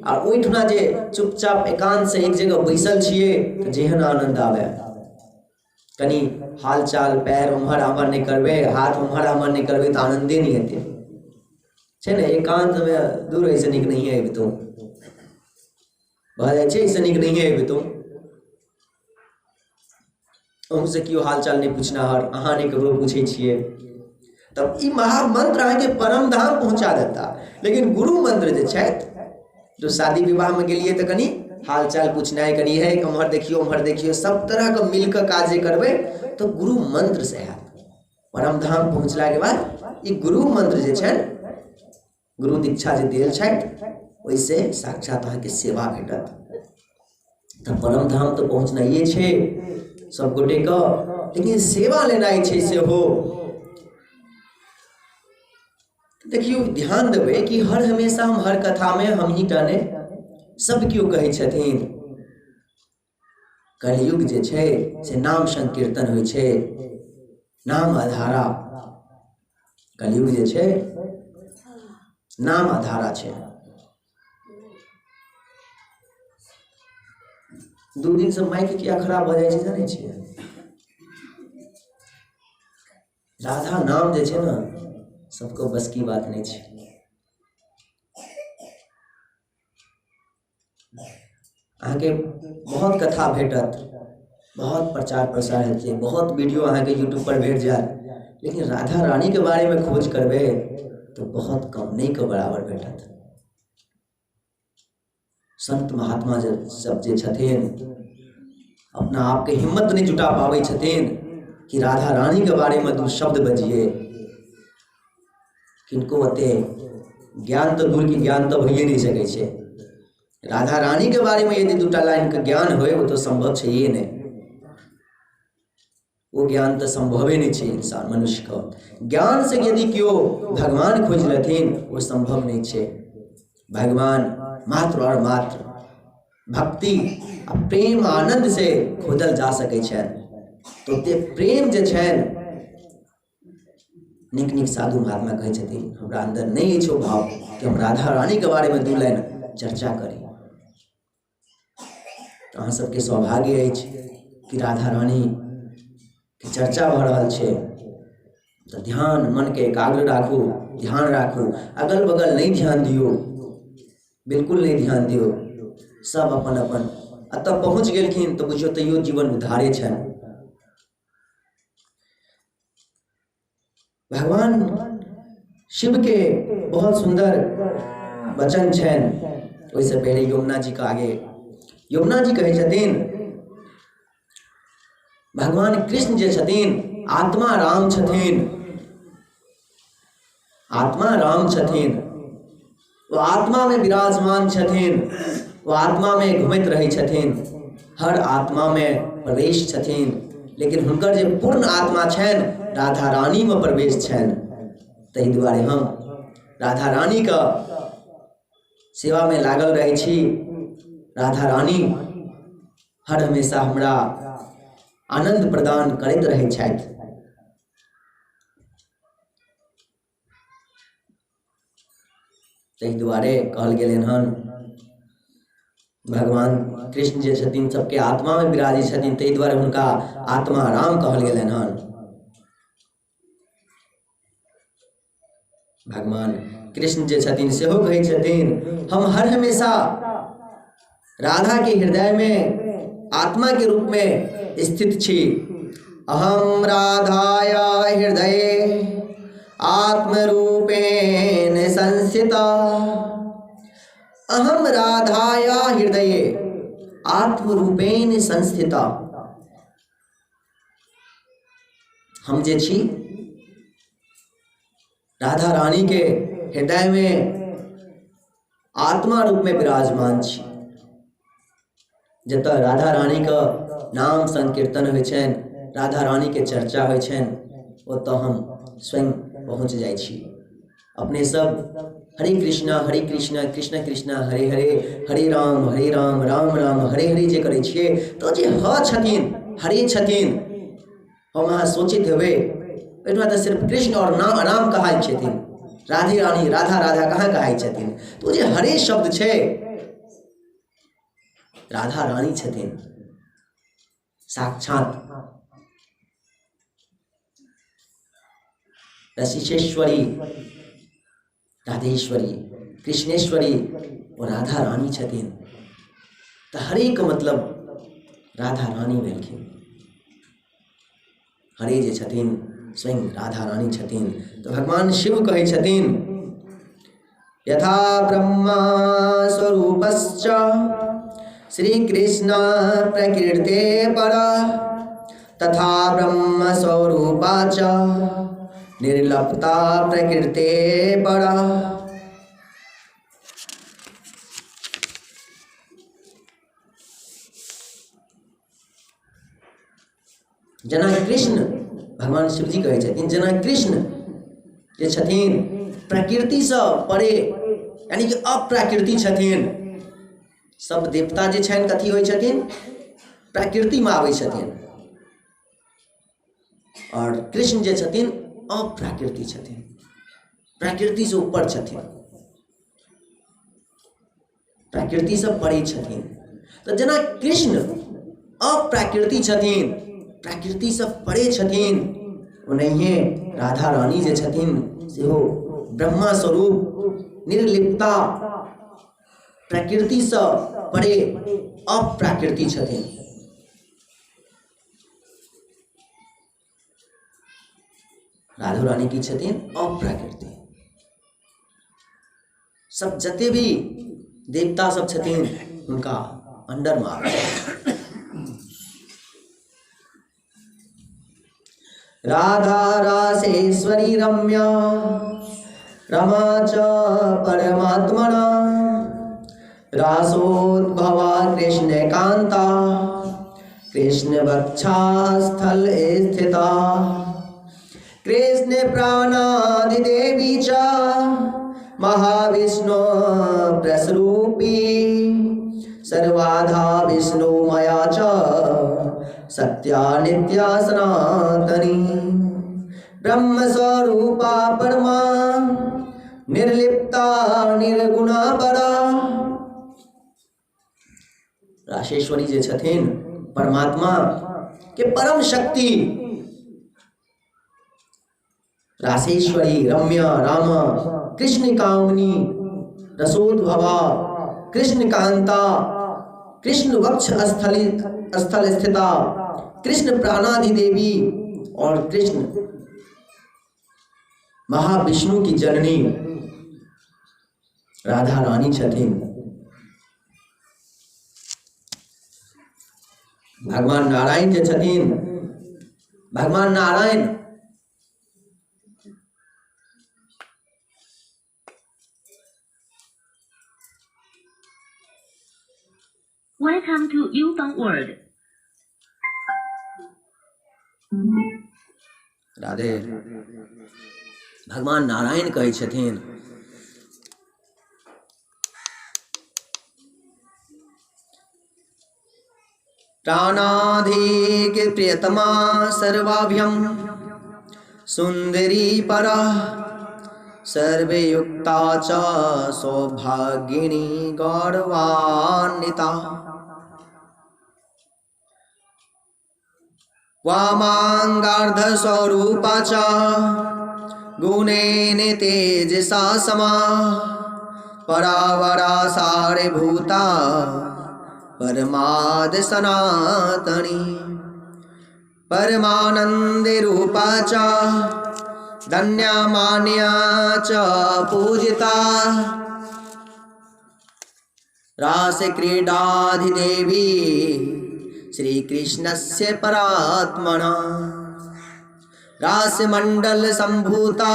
आ ओहिठुना जे चुपचाप एकान्तसँ एक जगह बैसल छियै तऽ जेहन आनन्द आबै, कनि हाल चाल पैर उम्हर आम्हर नहि करबै, हाथ उम्हर आम्हर नहि करबै तऽ आनन्दे नहि हेतै, छै ने। एकान्तमे दूर एहिसँ नीक नहिए अबितहुँ भऽ जाइ छै, एहिसँ नीक नहिए अबितहुँ। अहूँसँ केओ हाल चाल नहि पूछनाहर, अहाँ नहि ककरो पूछै छियै। तब ई महामंत्र अहाँके परम धाम पहुँचा देता। लेकिन गुरु मंत्र जे छथि, जो शादी विवाहमे गेलियै तऽ कनि हाल चाल पूछनाइ कनि है एम्हर देखियौ ओम्हर देखियौ, सब तरहके मिलके काज जे करबै तऽ गुरु मन्त्रसँ हैत। परम धाम पहुँचलाके बाद ई गुरु मन्त्र जे छनि, गुरु दीक्षा जे देल छथि, ओहिसँ साक्षात अहाँके सेवा भेटत। तऽ परम धाम तऽ पहुँचनाइए छै सब गोटेके, लेकिन सेवा लेनाइ छै सेहो। देखियौ, ध्यान देबै कि हर हमेशा हम हर कथामे हमही टा नहि, सब केओ कहै छथिन कलयुग जे छै से नाम संकीर्तन होइ छै, नाम अधारा। कलयुग जे छै नाम अधारा छै। 2 दिनसँ माइक किया खराब भऽ जाइ छै जानै छियै? राधा नाम जे छै ने सबके बस की बात नहि छै। अहाँके बहुत कथा भेटत, बहुत प्रचार प्रसार हेतै, बहुत वीडियो अहाँके यूट्यूब पर भेट जायत, लेकिन राधा रानीके बारेमे खोज करबै तऽ बहुत कम, नहि के बराबर भेटत। संत महात्मा जे सब जे छथिन अपना आपके हिम्मत नहि जुटा पाबै छथिन कि राधा रानीके बारेमे 2 शब्द बजिए। किनको ओते ज्ञान तऽ दूर की, ज्ञान तऽ भइए नहि सकै छै। राधा रानीके बारेमे यदि 2 लाइनके ज्ञान होय, ओ तऽ सम्भव छैहे नहि। ओ ज्ञान तऽ सम्भवे नहि छै इंसान मनुष्यके। ज्ञान से यदि केओ भगवान खोजि लेथिन, ओ सम्भव नहि छै। भगवान मात्र और मात्र भक्ति आ प्रेम आनंद से खोजल जा सकै छनि। तऽ ओते प्रेम जे छनि, नीक नीक साधु महात्मा कहै छथिन हमरा अन्दर नहि अछि ओ भाव कि हम राधा रानीके बारेमे 2 लाइन चर्चा करी। तऽ अहाँ सबके सौभाग्य अछि कि राधा रानीके चर्चा भऽ रहल छै। तऽ ध्यान मनके एकाग्र राखू, ध्यान राखू, अगल बगल नहि ध्यान दियौ, बिल्कुल नहि ध्यान दियौ। सब अपन अपन एतऽ पहुँच गेलखिन तऽ बुझियौ तैयो जीवन उद्धारे छनि। भगवान शिव के बहुत सुंदर वचन छनि। ओहिसँ पहिले यमुना जी के आगे यमुना जी कहै छथिन भगवान कृष्ण जे छथिन आत्मा राम छथिन, आत्मा राम छथिन, ओ आत्मा में विराजमान छथिन, ओ आत्मा में घुमैत रहै छथिन, हर आत्मा में प्रवेश छथिन, लेकिन हुनकर जे पूर्ण आत्मा छनि राधा रानी में प्रवेश छनि। ताहि दुआरे हम राधा रानी के सेवा में लागल रहै छी। राधा रानी हर हमेशा हमरा आनंद प्रदान करैत रहै छथि। ताहि दुआरे कहल गेलनि हन भगवान कृष्ण जे छथिन सबके आत्मा में विराजै छथिन, ताहि दुआरे हुनका आत्मा राम कहल गेलनि हन। भगवान कृष्ण जे छथिन सेहो कहै छथिन हम हर हमेशा राधा के हृदय में आत्मा के रूप में स्थित छी। अहम राधाया हृदय आत्मरूपेण संस्थिता, अहम राधाया हृदय आत्मरूपेण संस्थिता। हम जे छी राधा रानी के हृदय में आत्मा रूप में विराजमान छी। जतऽ राधा रानी के नाम संकीर्तन होइ छनि, राधा रानी के चर्चा होइ छनि, ओतऽ हम स्वयं पहुँच जाइ छी। अपने सब हरे कृष्णा हरे कृष्णा कृष्ण कृष्णा हरे हरे, हरे राम हरे राम राम राम हरे हरे जे करै छियै, तऽ जे ह छथिन हरे छथिन, हम अहाँ सोचैत हेबै एहिठमा तऽ सिर्फ कृष्ण आओर नाम राम कहाइ छथिन, राधे रानी राधा राधा कहाँ कहाइ छथिन। तऽ ओ जे हरे शब्द छै राधा रानी छथिन साक्षात रशिशेश्वरी राधेश्वरी कृष्णेश्वरी ओ राधा रानी छथिन। तऽ हरेके मतलब राधा रानी भेलखिन। हरे जे छथिन स्वयं राधा रानी छथिन। तऽ भगवान शिव कहै छथिन यथा ब्रह्मा स्वरूपश्च श्री कृष्ण प्रकृते पर तथा ब्रह्म स्वरूपा च निर्लप्ता प्रकृते पर। जेना कृष्ण भगवान शिवजी कहै छथिन, जेना कृष्ण जे छथिन प्रकृतिसँ परे यानी कि अप्राकृति छथिन। सब देवता जे छनि कथी होइ छथिन, प्रकृतिमे आबै छथिन, आओर कृष्ण जे छथिन अप्राकृति छथिन, प्रकृतिसँ ऊपर छथिन, प्रकृतिसँ परे छथिन। तऽ जेना कृष्ण अप्राकृति छथिन, प्रकृतिसँ परे छथिन, ओनाहिए राधा रानी जे छथिन सेहो ब्रह्मा स्वरूप निर्लिप्ता प्रकृतिसँ परे अप्राकृति छथिन। राधा रानी की छथिन अप्राकृति। सब जते भी देवता सब छथिन हुनका अंडरमे आबै। राधा रासेश्वरी रम्या रमा च परमात्मना रासोद्भवा कृष्णकान्ता कृष्णवक्षास्थल स्थिता कृष्ण प्राणाधिदेवी च महाविष्णु प्रसरूपी सर्वाधा विष्णु मया च सत्या नित्या सनातनी ब्रह्म स्वरूपा परमा निर्लिप्ता निर्गुणा परा। राशेश्वरी जे छथिन परमात्मा के परम शक्ति, राशेश्वरी रम्या राम कृष्ण कामिनी रसोद्भवा कृष्ण कांता कृष्ण वक्ष स्थली स्थल स्थिता कृष्ण प्राणाधिदेवी और कृष्ण महाविष्णु की जननी राधा रानी छथिन। भगवान नारायण जे छथिन, भगवान Narayan Welcome to Yufeng World. Radhe. भगवान नारायण कहै छथिन प्राणाधिक प्रियतमा सर्वाभ्यम सुंदरी परा सर्वयुक्ता च सौभागिनी गौरवान्विता वामांगार्धस्वरूपा च गुणेन तेजसा समा परावरा सारभूता परमाद सनातनी परमानंद रूपा च धन्या मान्या च पूजिता रास क्रीडाधिदेवी श्रीकृष्णस्य परात्मना रासमंडल संभूता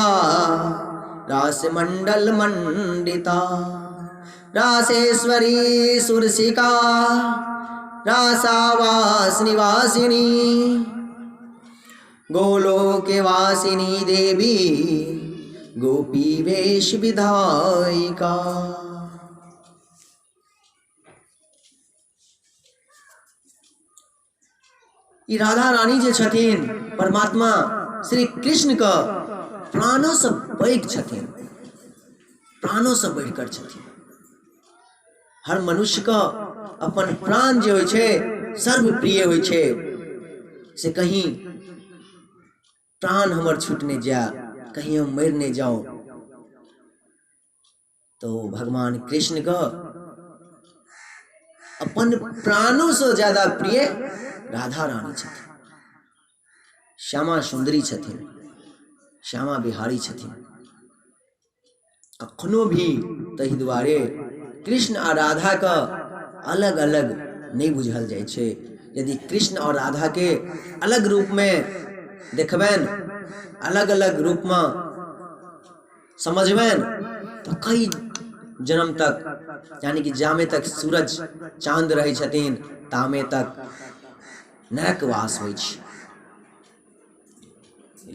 रासमंडल मंडिता रासेश्वरी सुरसिका रासावास निवासिनी गोलोकवासिनी देवी गोपी वेश विधायिका। ई राधा रानी जे छथिन परमात्मा श्री कृष्ण के प्राणों से पैघ छथिन, प्राणों से बढ़िकर छथिन। हर मनुष्य के अपन प्राण जे होइ छै सर्वप्रिय होइ छै, से कहीं प्राण हमर छूट नहि जाय, कहीं हम मरि नहि जाउ। तो भगवान कृष्ण के अपन प्राणों से ज्यादा प्रिय राधा रानी छथिन, श्यामा सुंदरी छथिन, श्यामा बिहारी छथिन। कखनो भी ताहि दुआरे कृष्ण आ राधा के अलग अलग नहि बुझल जाइ छै। यदि कृष्ण आओर राधाके अलग रूपमे देखबनि, अलग अलग रूपमे समझबनि, तऽ कई जन्म तक, यानी कि जामे तक सूरज चाँद रहै छथिन तामे तक नरकवास होइ छै।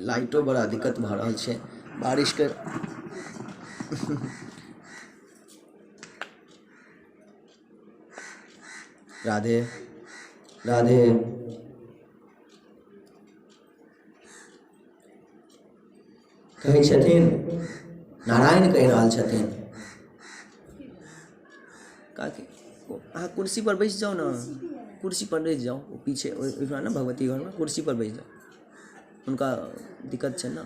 लाइटो बड़ा दिक्कत भऽ रहल छै बारिशके। राधे राधे। कहै छथिन नारायण, कहि रहल छथिन काकी, अहाँ कुर्सी पर बैस जाउ ने, कुर्सी पर बैस जाउ। ओ पीछे ओहिठमा ने भगवती घरमे कुर्सी पर बैस जाउ, हुनका दिक्कत छै ने।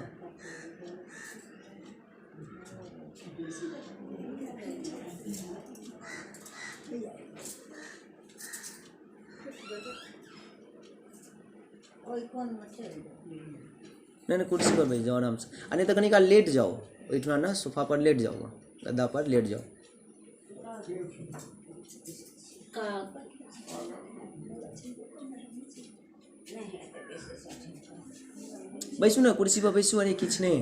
नहि नहि, कुर्सी पर बैस जाउ आरामसँ, आ नहि तऽ कनि काल लेट जाउ ओहिठमा ने, सोफा पर लेट जाउ, गद्दा पर लेट जाउ। बैसू ने कुर्सी पर बैसू। अरे किछु नहि,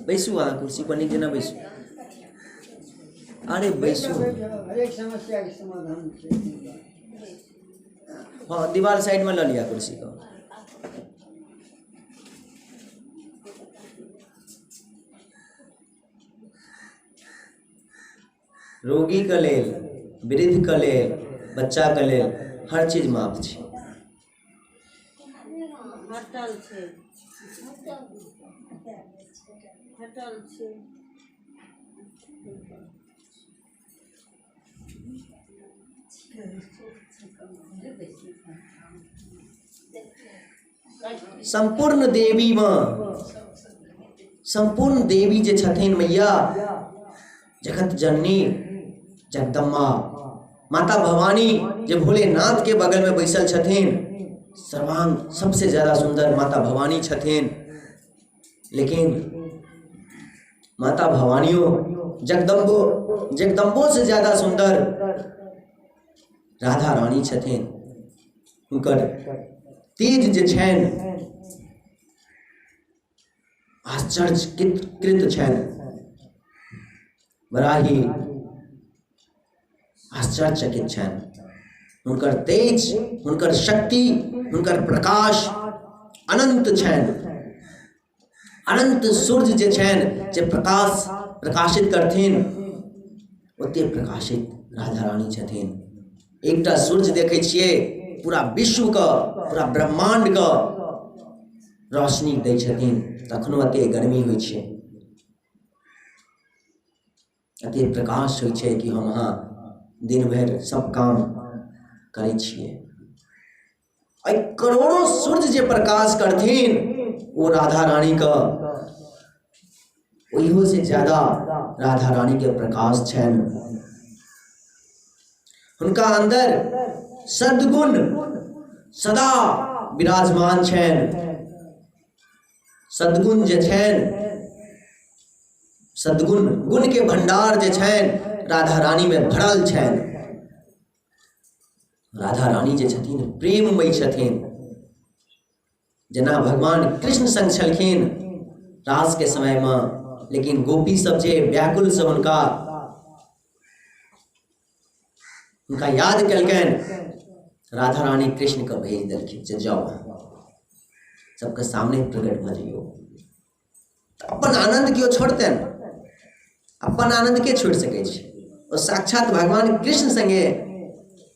बैसू अहाँ कुर्सी पर नीक जेना बैसू। अरे बैसू। हरेक समस्याके समाधान छै। हँ, दीवार साइडमे लऽ लिअ कुर्सीके। रोगीके लेल, वृद्धके लेल, बच्चाके लेल हर चीज माफ छै। हटल छै, हटल छै। सम्पूर्ण देवीमे सम्पूर्ण देवी जे छथिन, मैया जगत जननी जगदम्बा माता भवानी जे भोलेनाथ के बगल में बैसल छथिन, सर्वांग सबसे ज्यादा सुंदर माता भवानी छथिन। लेकिन माता भवानियों जगदम्बो जगदम्बो से ज्यादा सुंदर राधा रानी छथिन। हुनकर तेज जे छनि आश्चर्यकृत छनि, बड़ा ही आश्चर्यचकित छनि। हुनकर तेज, हुनकर शक्ति, हुनकर प्रकाश अनंत छनि। अनंत सूर्य जे छनि जे प्रकाश प्रकाशित करथिन, ओते प्रकाशित राधा रानी छथिन। एकटा सूर्य देखै छियै पूरा विश्वके, पूरा ब्रह्माण्डके रोशनी दै छथिन, तखनो एते गर्मी होइ छै, एते प्रकाश होइ छै कि हम अहाँ दिन भरि सब काम करै छियै। एहि करोड़ों सूर्य जे प्रकाश करथिन ओ राधा रानीके ओहियो से ज्यादा राधा रानीके प्रकाश छनि। हुनका अन्दर सद्गुण सदा विराजमान छनि। सद्गुण जे छनि, सद्गुण गुणके भंडार जे छनि राधा रानीमे भरल छनि। राधा रानी जे छथिन प्रेममयी छथिन। जेना भगवान कृष्ण संग छलखिन रास के समय में, लेकिन गोपी सब जे व्याकुल से हुनका हुनका याद केलकनि, राधा रानी कृष्ण के भेज देलखिन जे जाओ सबके सामने प्रकट भऽ जइयौ। अपन आनंद केओ छोड़तनि? अपन आनंद के छोड़ि सकै छै? ओ साक्षात भगवान कृष्ण संगे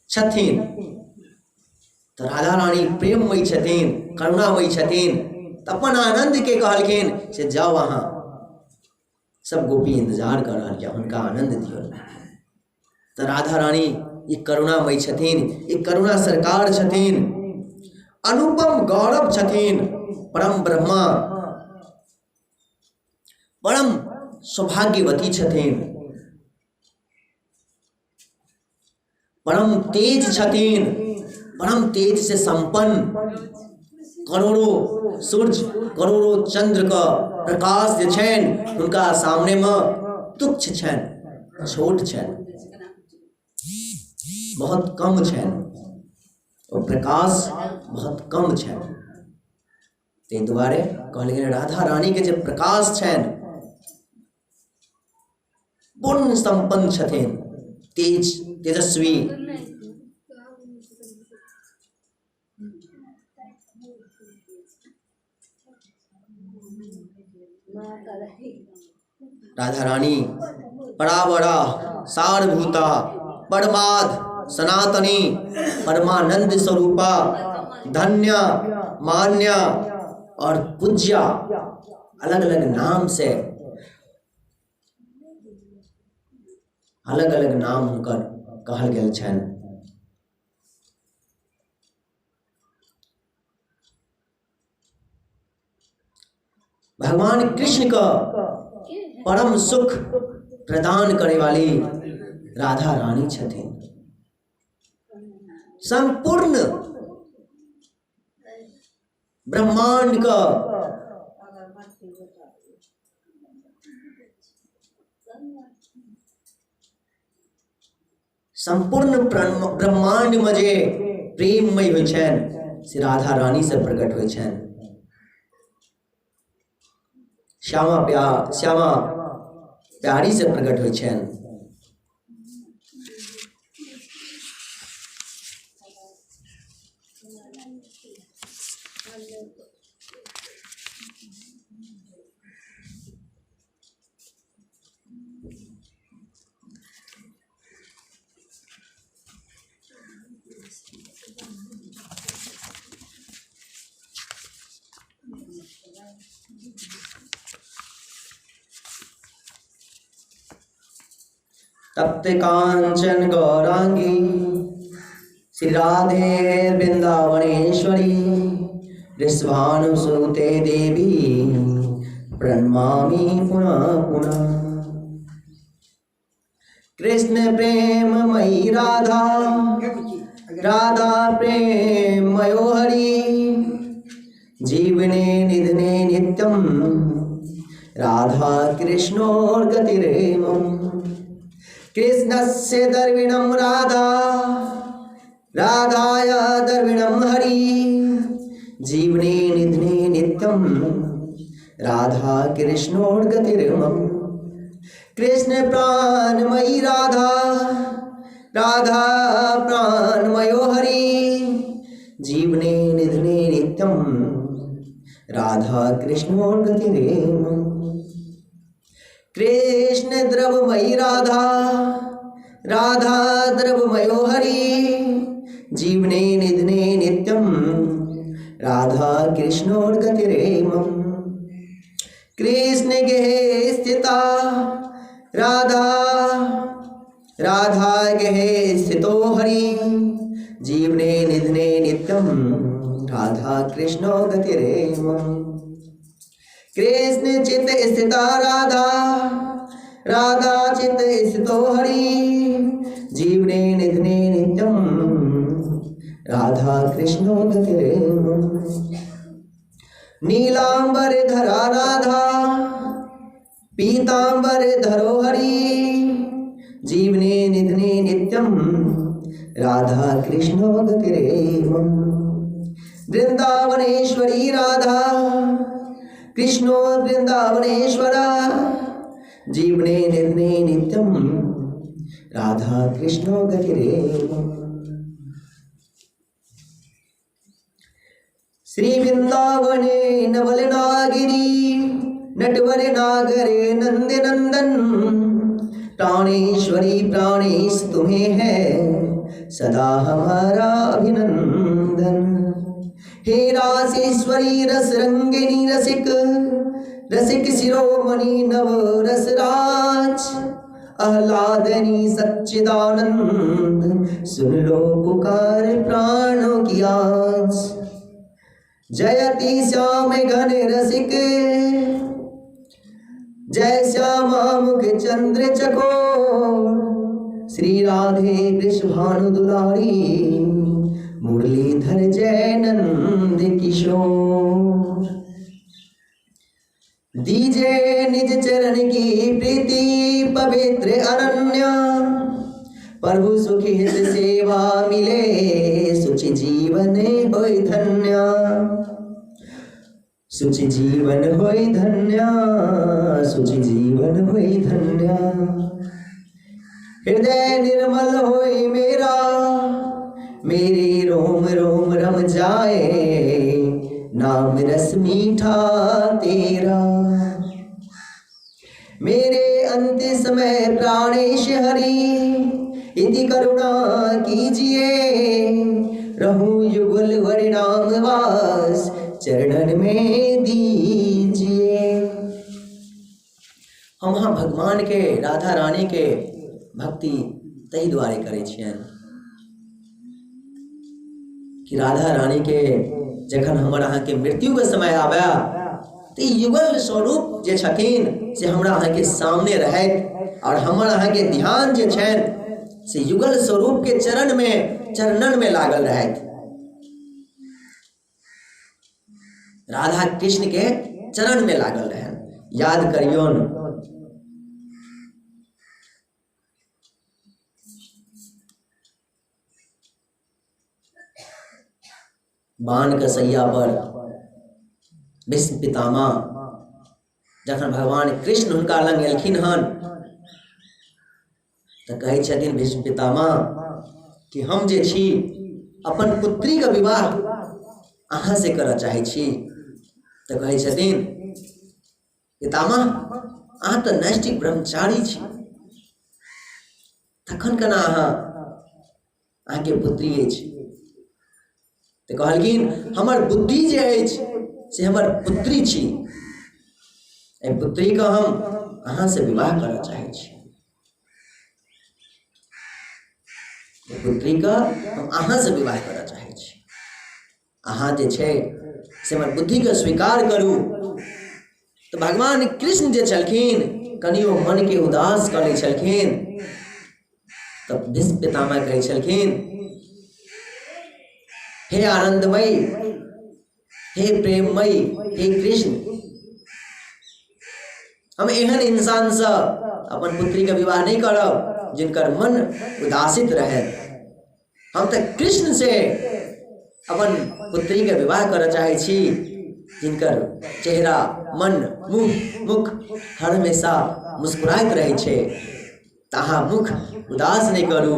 छथिन तऽ राधा रानी प्रेममयी छथिन, करुणामयी छथिन, तऽ अपन आनंद के कहलखिन से जाउ अहाँ, सब गोपी इंतजार कऽ रहल यऽ, हुनका आनंद दियौ। तऽ राधा रानी ई करुणामयी छथिन, ई करुणा सरकार छथिन, अनुपम गौरव छथिन, परम ब्रह्मा परम सौभाग्यवती छथिन, परम तेज छथिन, परम तेज से संपन्न, करोड़ों सूर्य करोड़ों चंद्र के प्रकाश जे छनि हुनका सामने में तुच्छ छनि, छोट छनि। बहुत कम छनि, ओ प्रकाश बहुत कम छनि। ताहि दुआरे कहल गेल राधा रानी के जे प्रकाश छनि पूर्ण सम्पन्न छथिन, तेज तेजस्वी। राधा रानी परावरा सारभूता परमाद सनातनी परमानंद स्वरूपा धन्य मान्य और पूज्या, अलग अलग नाम से अलग अलग नाम हुनकर कहल गेल छनि। भगवान कृष्ण का परम सुख प्रदान करे वाली राधा रानी छथिन। संपूर्ण ब्रह्मांड का संपूर्ण ब्रह्मांड में जे प्रेममय होइ छनि से राधा रानी से प्रकट होइ छनि। श्यामा श्यामा प्यारी से प्रकट होइ छनि। तप्त कांचन गौरांगी श्री राधे वृंदावनेश्वरी वृषभानुसुते देवी प्रणमामि पुनः पुनः। कृष्ण प्रेम मयी राधा राधा प्रेम मयो हरि जीवने निधने नित्यम राधा कृष्णोर्गतिरेमम्। कृष्णस्य दर्विणं राधा राधाया दर्विणं हरि जीवने निधने नित्यम राधा कृष्णोर्गतिर्मम। कृष्ण प्राणमयी राधा राधा प्राणमयो हरि जीवने निधने नित्यम राधा कृष्णोर्गतिरेमम्। कृष्ण द्रवमयी राधा राधा द्रवमयो हरि जीवने निधने नित्यम राधा कृष्णोर्गतिरेमम्। कृष्ण गेहे स्थिता राधा राधा गेहे स्थितो हरि जीवने निधने नित्यम राधा कृष्णो गतिरेमम्। कृष्ण चित्त स्थिता राधा राधा चित्त स्थितो हरि जीवने निधने नित्यम राधा कृष्णो गतिरेमम्। नीलांबर धरा राधा पीतांबर धरो हरि जीवने निधने नित्यम राधा कृष्णो गतिरेमम्। वृंदावनेश्वरी राधा कृष्णो वृंदावनेश्वरा जीवने निधने नित्यम राधा कृष्णो गतिरेमम्। श्री वृंदावने नवल नागिरी नटवर नागरे नंद नंदन प्राणेश्वरी प्राणेश तुम्हें है सदा हमारा अभिनंदन। हे रासेश्वरी रस रंगिनी रसिक रसिक शिरोमणि नव रसराज आह्लादनी सच्चिदानंद सुन लो पुकार प्राणों की आज। जयति श्याम घन रसिक जय श्यामा मुख चंद्र चकोर श्री राधे वृषभानु दुलारी मुरलीधर जय नंद किशोर। दीजे निज चरण की प्रीति पवित्र अनन्या प्रभु सुखी हित सेवा मिले, सुचि जीवन होय धन्य, सुचि जीवन होय धन्य, सुचि जीवन होय धन्य। हृदय निर्मल होय मेरा, मेरे रोम रोम रम जाए, नाम रस मीठा तेरा। मेरे अंत समय प्राणेश हरि, इति करुणा कीजिए, रहूं युगल वरिणाम वास, चरणन में दीजिए। हम अहाँ भगवान के, राधा रानी के भक्ति ताहि दुआरे करै छियनि कि राधा रानी के जखन हमर अहाँके मृत्युके समय आबय तऽ ई युगल स्वरूप जे छथिन से हमरा अहाँके सामने रहथि आओर हमर अहाँके ध्यान जे छनि से युगल स्वरूपके चरणमे चरणनमे लागल रहथि। राधा कृष्ण के चरण में लागल रहनि। याद करियौन, बाण के सैया पर भीष्म पितामह जखन भगवान कृष्ण हुनका लग एलखिन हन तऽ कहै छथिन भीष्म पितामह कि हम जे छी अपन पुत्रीके विवाह अहाँ से करऽ चाहै छी। तऽ कहै छथिन पितामह अहाँ तऽ नैष्ठिक ब्रह्मचारी छी, तखन केना अहाँके पुत्री अछि? तऽ कहलखिन हमर बुद्धि जे अछि से हमर पुत्री छी, एहि पुत्रीके हम अहाँसँ विवाह करऽ चाहै छी, पुत्रीके हम अहाँसँ विवाह करऽ चाहै छी, अहाँ जे छै से हमर बुद्धिके स्वीकार करू। तऽ भगवान कृष्ण जे छलखिन कनियो मनके उदास कऽ लै छलखिन तऽ भीष्म पितामह कहै छलखिन हे आनंदमयी, हे प्रेममयी, हे कृष्ण, हम एहन इंसानसँ अपन पुत्रीके विवाह नहि करब जिनकर मन उदासित रहै। हम तऽ कृष्ण से अपन पुत्रीके विवाह करऽ चाहै छी जिनकर चेहरा, मन, मुँह, मुख हर हमेशा मुस्कुराइत रहै छै। तऽ अहाँ मुख उदास नहि करू,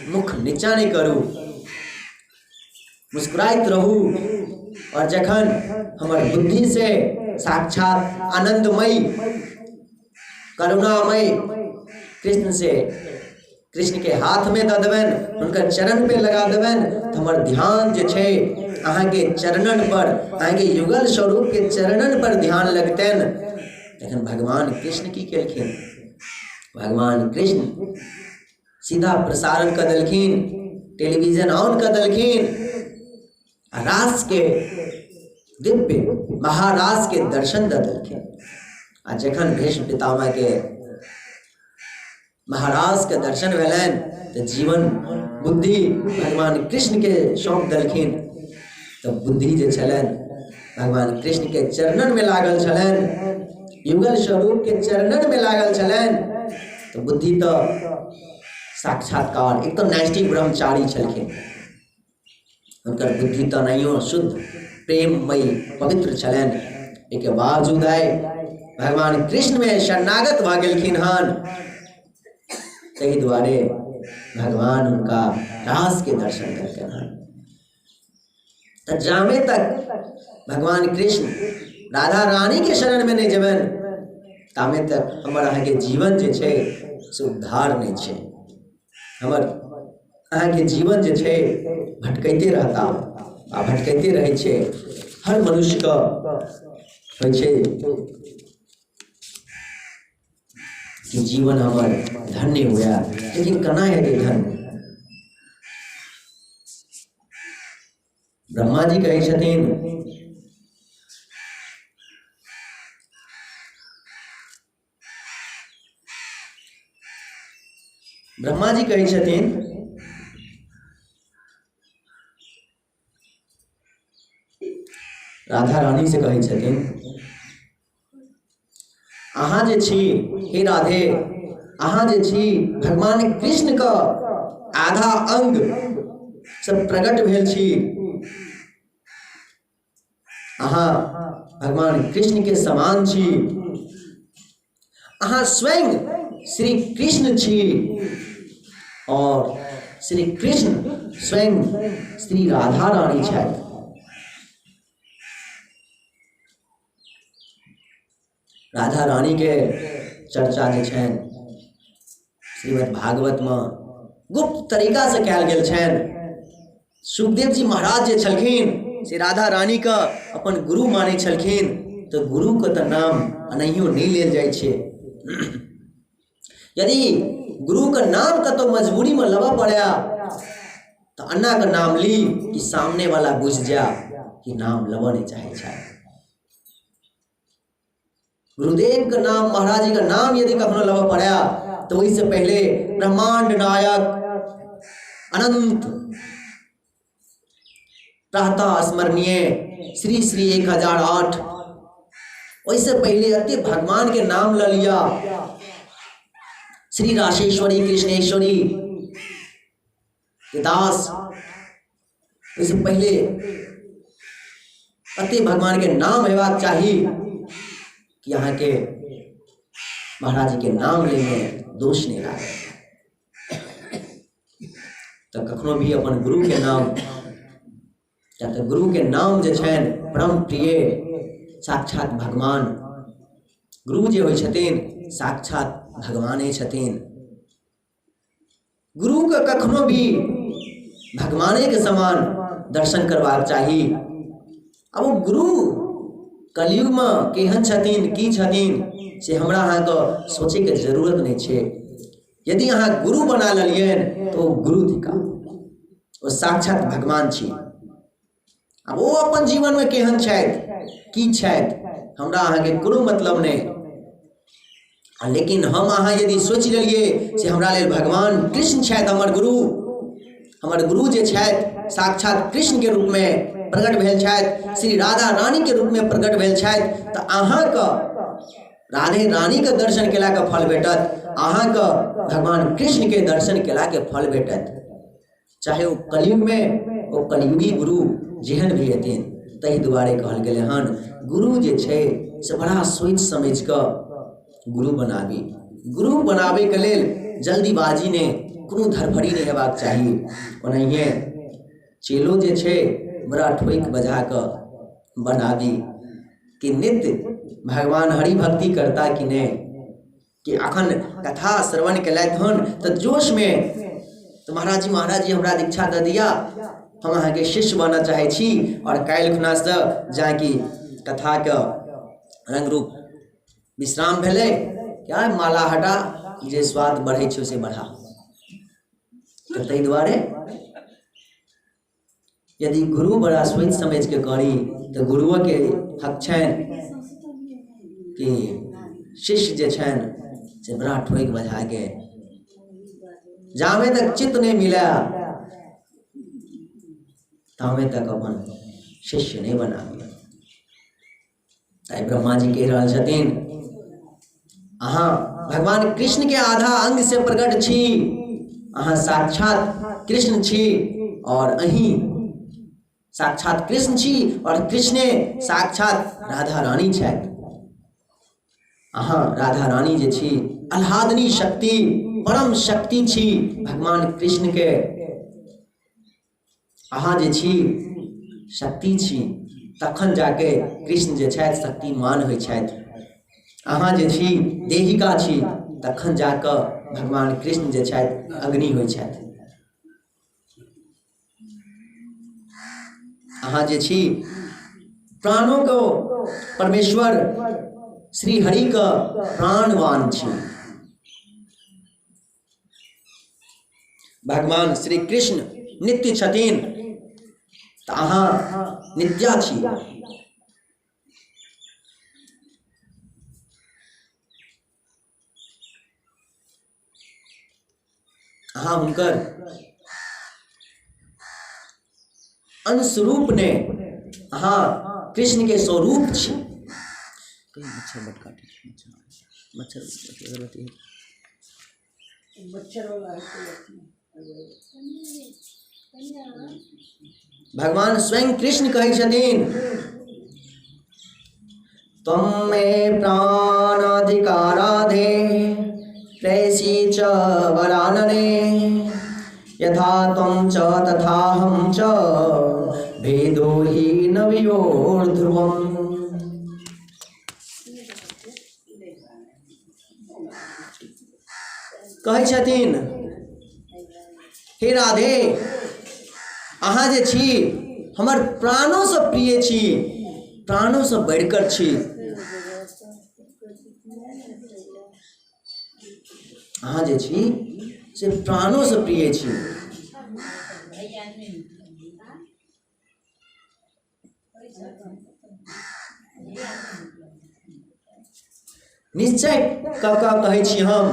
मुख नीचा नहि करू, मुस्कुराइत रहू। आओर जखन हमर बुद्धि से साक्षात आनंदमयी करुणामयी कृष्ण से कृष्ण के हाथ में दऽ देबनि, हुनकर चरण पे लगा देबनि, तऽ हमर ध्यान जे छै अहाँके चरणन पर, अहाँके युगल स्वरूप के चरणन पर ध्यान लगतनि। तखन भगवान कृष्ण की केलखिन? भगवान कृष्ण सीधा प्रसारण कऽ देलखिन, टेलीविजन ऑन कऽ देलखिन आ रास के दिव्य महारास के दर्शन दऽ देलखिन। आ जखन भीष्म पितामह के महाराज के दर्शन भेलनि तऽ जीवन बुद्धि भगवान कृष्ण के सौंप देलखिन। तऽ बुद्धि जे छलनि भगवान कृष्ण के चरणन में लागल छलनि, युगल स्वरूप के चरणन में लागल छलनि। तऽ बुद्धि तऽ साक्षात्कार, एक तऽ नैष्ठिक ब्रह्मचारी छलखिन, हुनकर बुद्धि तऽ नहियो शुद्ध प्रेममयी पवित्र छलनि। एहिके बावजूद आइ भगवान कृष्ण में शरणागत भऽ गेलखिन हन, ताहि दुआरे भगवान हुनका रास के दर्शन देलखिन हन। तऽ जामे तक भगवान कृष्ण राधा रानी के शरण में नहीं जेबनि तामे तक हमर अहाँके जीवन जे छै से उद्धार नहि छै। हमर अहाँके जीवन जे छै भटकैते रहता आ भटकैते रहै छै। हर मनुष्यके होइ छै कि जीवन हमर धन्य हुए, लेकिन केना हेतै धन्य? ब्रह्मा जी कहै छथिन ब्रह्मा जी कहै छथिन राधा रानी से कहै छथिन अहाँ जे छी हे राधे, अहाँ जे छी भगवान कृष्ण के आधा अंग से प्रकट भेल छी। अहाँ भगवान कृष्ण के समान छी, अहाँ स्वयं श्री कृष्ण छी और श्री कृष्ण स्वयं श्री राधा रानी छथि। राधा रानी के चर्चा जे छनि श्रीमद् भागवत में गुप्त तरीका से कयल गेल छनि। सुखदेव जी महाराज जे छलखिन से राधा रानी के अपन गुरु मानै छलखिन, तऽ गुरु के तऽ नाम एनाहियो नहि लेल जाइ छै। यदि गुरु के नाम कतौ मजबूरी में लेबऽ पड़ै तऽ अन्ना के नाम ली कि सामने वाला बुझि जाय कि नाम लेबऽ नहि चाहै छथि। गुरुदेव के नाम, महाराज जी के नाम यदि कखनो लेबऽ पड़ै तऽ ओहिसँ पहिले ब्रह्मांड नायक अनंत प्रातः स्मरणीय श्री श्री 1008, ओहिसँ पहिले एते भगवान के नाम लऽ लिअ, श्री राशेश्वरी कृष्णेश्वरी के दास, ओहिसँ पहिले अति भगवान के नाम हेबाक चाही कि अहाँके महाराज जी के नाम लैमे दोष नहि लागत। तऽ कखनो भी अपन गुरु के नाम, किया तऽ गुरु के नाम जे छनि परम प्रिय साक्षात भगवान, गुरु जे होइ छथिन साक्षात भगवाने छथिन। गुरुके कखनो भी भगवानेके समान दर्शन करबाक चाही। आब ओ गुरु कलयुगमे केहन छथिन की छथिन से हमरा अहाँके सोचैके जरूरत नहि छै। यदि अहाँ गुरु बना लेलियनि तऽ ओ गुरु थिका, ओ साक्षात भगवान छी। आब ओ अपन जीवनमे केहन छथि की छथि हमरा अहाँके कोनो मतलब नहि, लेकिन हम अहाँ यदि सोचि लेलियै से हमरा लेल भगवान कृष्ण छथि हमर गुरु, हमर गुरु जे छथि साक्षात कृष्णके रूपमे प्रकट भेल छथि, श्री राधा रानीके रूपमे प्रकट भेल छथि, तऽ अहाँके राधे रानीके दर्शन केलाके फल भेटत, अहाँके भगवान कृष्णके दर्शन केलाके फल भेटत। चाहे ओ कलयुगमे ओ कलयुगी गुरु जेहन भी हेथिन। ताहि दुआरे कहल गेलै हन गुरु जे छै से बड़ा सोचि समझि कऽ गुरु बनाबी। गुरु बनाबैके लेल जल्दीबाजी नहि, कोनो धड़फड़ी नहि हेबाक चाही। ओनाहिए चेलो जे छै बड़ा ठोकि बजा कऽ बनाबी कि नित्य भगवान हरि भक्ति करता कि नहि, कि अखन कथा श्रवण केलथि हन तऽ जोशमे तऽ महाराज जी महाराज जी हमरा दीक्षा दऽ दिअ, हम अहाँके शिष्य बनऽ चाहै छी। आओर काल्हि खुनासँ जाकि कथाके रंग रूप विश्राम भेलै, क्या माला हटा जे स्वाद बढ़ै छै से बढ़ा। तऽ ताहि दुआरे यदि गुरु बड़ा सोचि समझिके करी तऽ गुरुओके हक छनि कि शिष्य जे छनि से बड़ा ठोकि बजाके जामे तक चित्त नहि मिलै तामे तक अपन शिष्य नहि बनाबी। ताहि ब्रह्मा जी कहि रहल छथिन अहाँ भगवान कृष्ण के आधा अंग से प्रकट छी, अहाँ साक्षात कृष्ण छी और अहीं साक्षात कृष्ण छी और कृष्णे साक्षात राधा रानी छथि। अहाँ राधा रानी जे छी आह्लादनी शक्ति परम शक्ति छी भगवान कृष्ण के, अहाँ जे छी शक्ति छी, तखन जाके कृष्ण जे छथि शक्तिमान होइ छथि। अहाँ जे छी देहिका छी, तखन जाकऽ भगवान कृष्ण जे छथि अग्नि होइ छथि। अहाँ जे छी प्राणों को परमेश्वर श्री हरि का प्राणवान छी। भगवान श्री कृष्ण नित्य छथिन तऽ अहाँ नित्या छी। अहाँ हुनकर अंशरूप ने, अहाँ कृष्ण के स्वरूप छी। कहीं मच्छर बड काटै छै, मच्छर मच्छर अगरबत्ती मच्छर वाला है कोई अथी। भगवान स्वयं कृष्ण कहै छथिन, त्वं मे प्राणाधिकाराधे प्रेयसी च वरानने यथा त्वं च तथाहं च भेदो हि न वियोर्ध्रुवम्। कहै छथिन, हे राधे, अहाँ जे छी हमर प्राणोसँ प्रिय छी, प्राणोसँ बढ़िकर छी। अहाँ जे छी से प्राणोसँ प्रिय छी। निश्चय कऽ कऽ कहै छी हम,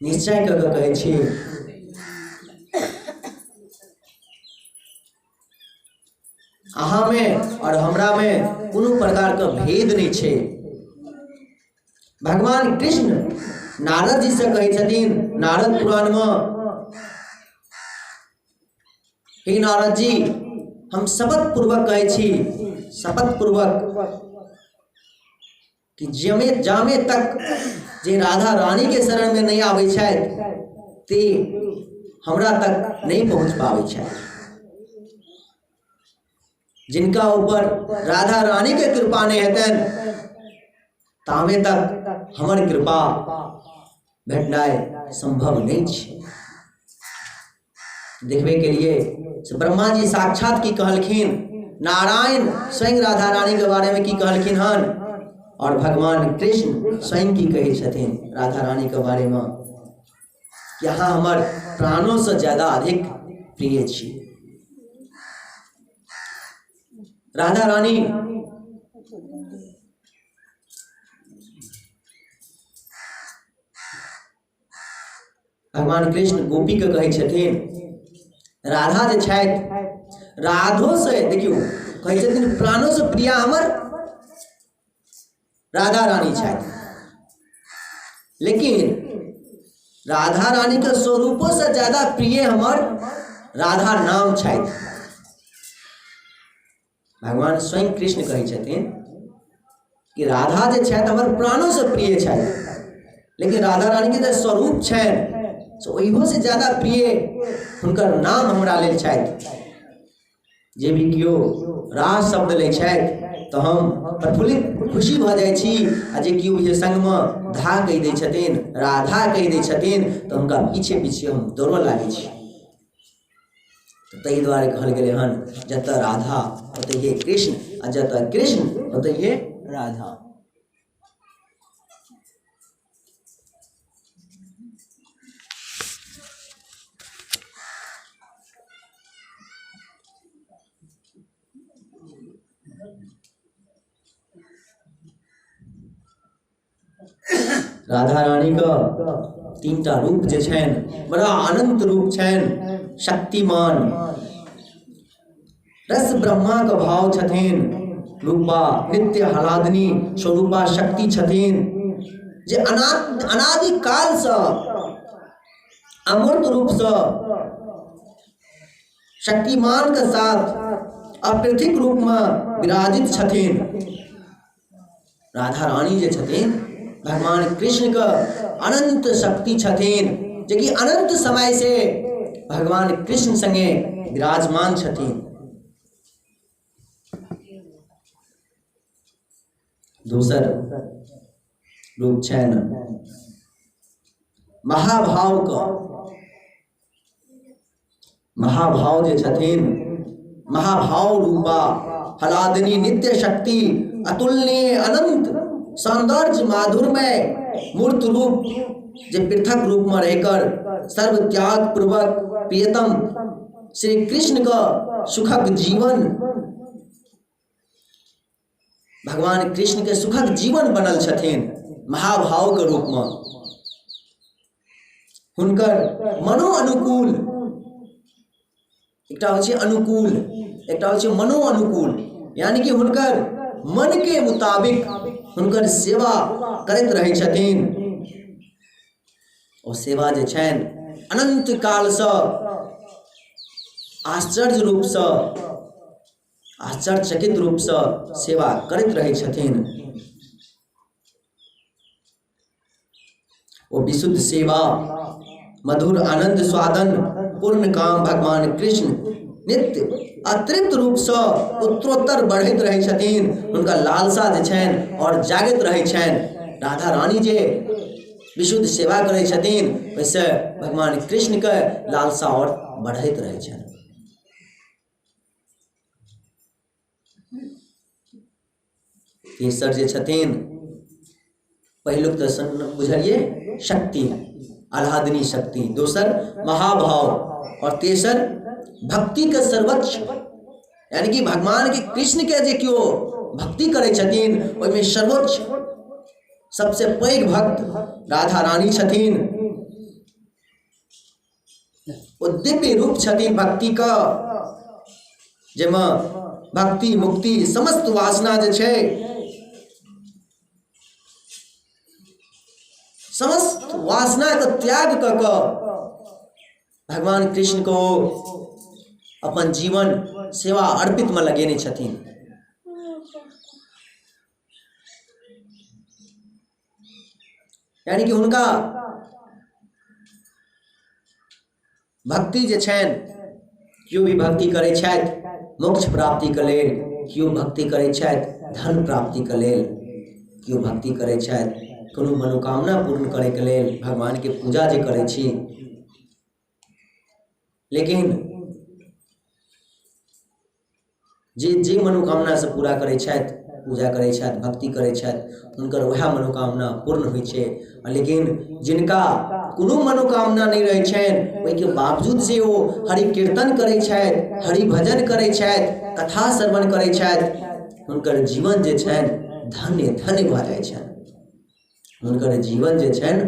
निश्चय कऽ कऽ कहै छी, अहाँमे आओर हमरामे कोनो प्रकारके भेद नहि छै। भगवान कृष्ण नारद जी से कहै छथिन नारद पुराणमे, हे नारद जी, हम शपथ पूर्वक कहै छी, शपथ पूर्वक कि जमे जामे तक जे राधा रानी के शरण में नहीं आबै छथि ते हमरा तक नहीं पहुंच पाबै छथि। जिनका ऊपर राधा रानी के कृपा नहीं हेतनि तामे तक हमर कृपा भेटनाइ संभव नहीं छै। देखबे के लिए से ब्रह्मा जी साक्षात की कहलखिन, नारायण स्वयं राधा रानी के बारे में की कहलखिन हन, और भगवान कृष्ण स्वयं की कहै छथिन राधा रानी के बारे में कि अहाँ हमर प्राणों से ज्यादा अधिक प्रिय छी। राधा रानी भगवान कृष्ण गोपी के कहै छथिन, राधा जे छथि राधो से देखियौ कहै छथिन प्राणो से प्रिया हमर राधा रानी छथि, लेकिन राधा रानी के स्वरूपों से ज्यादा प्रिय हमर राधा नाम छथि। भगवान स्वयं कृष्ण कहै छथिन कि राधा जे छथि हमर प्राणों से प्रिय छथि, लेकिन राधा रानी के जे स्वरूप छनि से ओहियो से ज्यादा प्रिय हुनकर नाम हमरा लेल छथि। जे भी केओ रास शब्द लै छथि तऽ हम प्रफुल्लित खुशी भऽ जाइ छी, आ जे केओ जे संगमे धा कहि दै छथिन, राधा कहि दै छथिन, तऽ हुनका पीछे पीछे हम दौड़ऽ लागै छी। ताहि दुआरे कहल गेलै हन जतऽ राधा ओतहिए कृष्ण, आ जतऽ कृष्ण ओतहिए राधा। राधा रानी के तीन टा रूप जे छनि बड़ा अनंत रूप छनि, शक्तिमान रस ब्रह्मा के भाव छथिन, रूपा नित्य हलादनी स्वरूपा शक्ति छथिन, जे अनादिकाल से अमूर्त रूप से शक्तिमान के साथ अपृथिक रूप में विराजित छथिन। राधा रानी जे छथिन भगवान कृष्ण के अनंत शक्ति छथिन, जे कि अनंत समय से भगवान कृष्ण संगे विराजमान छथिन। दोसर रूप छनि महाभाव के, महाभाव जे छथिन महाभाव रूपा हलादिनी नित्य शक्ति अतुलनीय अनंत सौंदर्य माधुर्मय मूर्त रूप जे पृथक रूप में रहकर सर्व त्याग पूर्वक प्रियतम श्री कृष्ण का सुखक जीवन, भगवान कृष्ण के सुखक जीवन बनल छथिन महाभाव के रूप में। हुनकर मनो अनुकूल, एकटा होइ छै अनुकूल, एकटा होइ छै मनो अनुकूल, यानी कि हुनकर मनके मुताबिक हुनकर सेवा करैत रहै छथिन। ओ सेवा जे छनि अनन्त कालसँ आश्चर्य रूपसँ, आश्चर्यचकित रूपसँ सेवा करैत रहै छथिन। ओ विशुद्ध सेवा, मधुर आनंद स्वादन पूर्ण काम भगवान कृष्ण नित्य अतृप्त रूपसँ उत्तरोत्तर बढ़ैत रहै छथिन। हुनका लालसा जे छनि आओर जागैत रहै छनि। राधा रानी जे विशुद्ध सेवा करै छथिन ओहिसँ भगवान कृष्णके लालसा आओर बढ़ैत रहै छनि। तेसर जे छथिन, पहिलुक दर्शन बुझलियै शक्ति, आह्लादिनी शक्ति, दोसर महाभाव और तेसर भक्ति के सर्वोच्च, यानी कि भगवान के कृष्ण के जे केओ भक्ति करै छथिन ओहिमे सर्वोच्च सबसे पैघ भक्त राधा रानी छथिन। ओ दिव्य रूप छथिन भक्ति के, जाहिमे भक्ति मुक्ति समस्त वासना जे छै, समस्त वासना के त्याग कऽ कऽ भगवान कृष्ण को अपन जीवन सेवा अर्पित में लगेने छथिन। यानी कि हुनका भक्ति जे छनि, केओ भी भक्ति करै छथि मोक्ष प्राप्तिके लेल, केओ भक्ति करै छथि धन प्राप्तिके लेल, केओ भक्ति करै छथि कोनो मनोकामना पूर्ण करैके लेल भगवानके पूजा जे करै छी। लेकिन जे जे मनोकामनासँ पूरा करै छथि, पूजा करै छथि, भक्ति करै छथि, हुनकर वएह मनोकामना पूर्ण होइ छै। लेकिन जिनका कोनो मनोकामना नहि रहै छनि ओहिके बावजूद से ओ हरि कीर्तन करै छथि, हरि भजन करै छथि, कथा श्रवण करै छथि, हुनकर जीवन जे छनि धन्य धन्य भऽ जाइ छनि। हुनकर जीवन जे छनि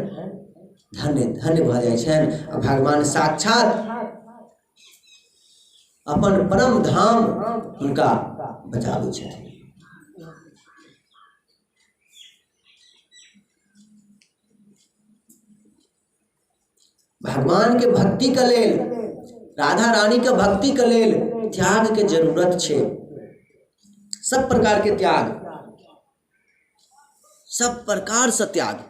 धन्य धन्य भऽ जाइ छनि आ भगवान साक्षात अपन परम धाम हुनका बचाबै छथिन। भगवान के भक्ति के लेल, राधा रानी के भक्ति के लेल त्याग के जरूरत छै। सब प्रकार के त्याग, सब प्रकार से त्याग।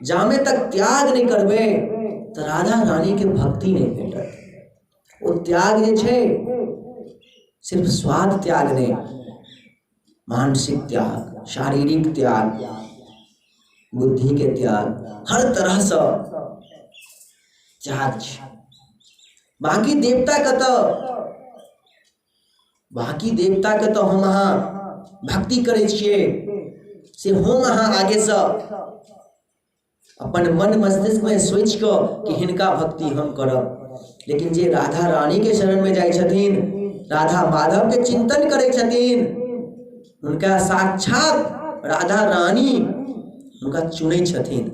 जामे तक त्याग नहीं करबे तो राधा रानी के भक्ति नहीं भेटत। ओ त्याग जे छै सिर्फ स्वाद त्याग नहीं, मानसिक त्याग, शारीरिक त्याग, बुद्धि के त्याग, हर तरह से त्याग छै। बाकी देवता के तो, बाकी देवता के तो हम अहाँ भक्ति करै छियै, से हम अहाँ आगे से अपन मन मस्तिष्क में सोचि कऽ कि हिनका भक्ति हम करब। लेकिन जे राधा रानी के शरण में जाइ छथिन, राधा माधव के चिंतन करै छथिन, हुनका साक्षात राधा रानी हुनका चुनै छथिन।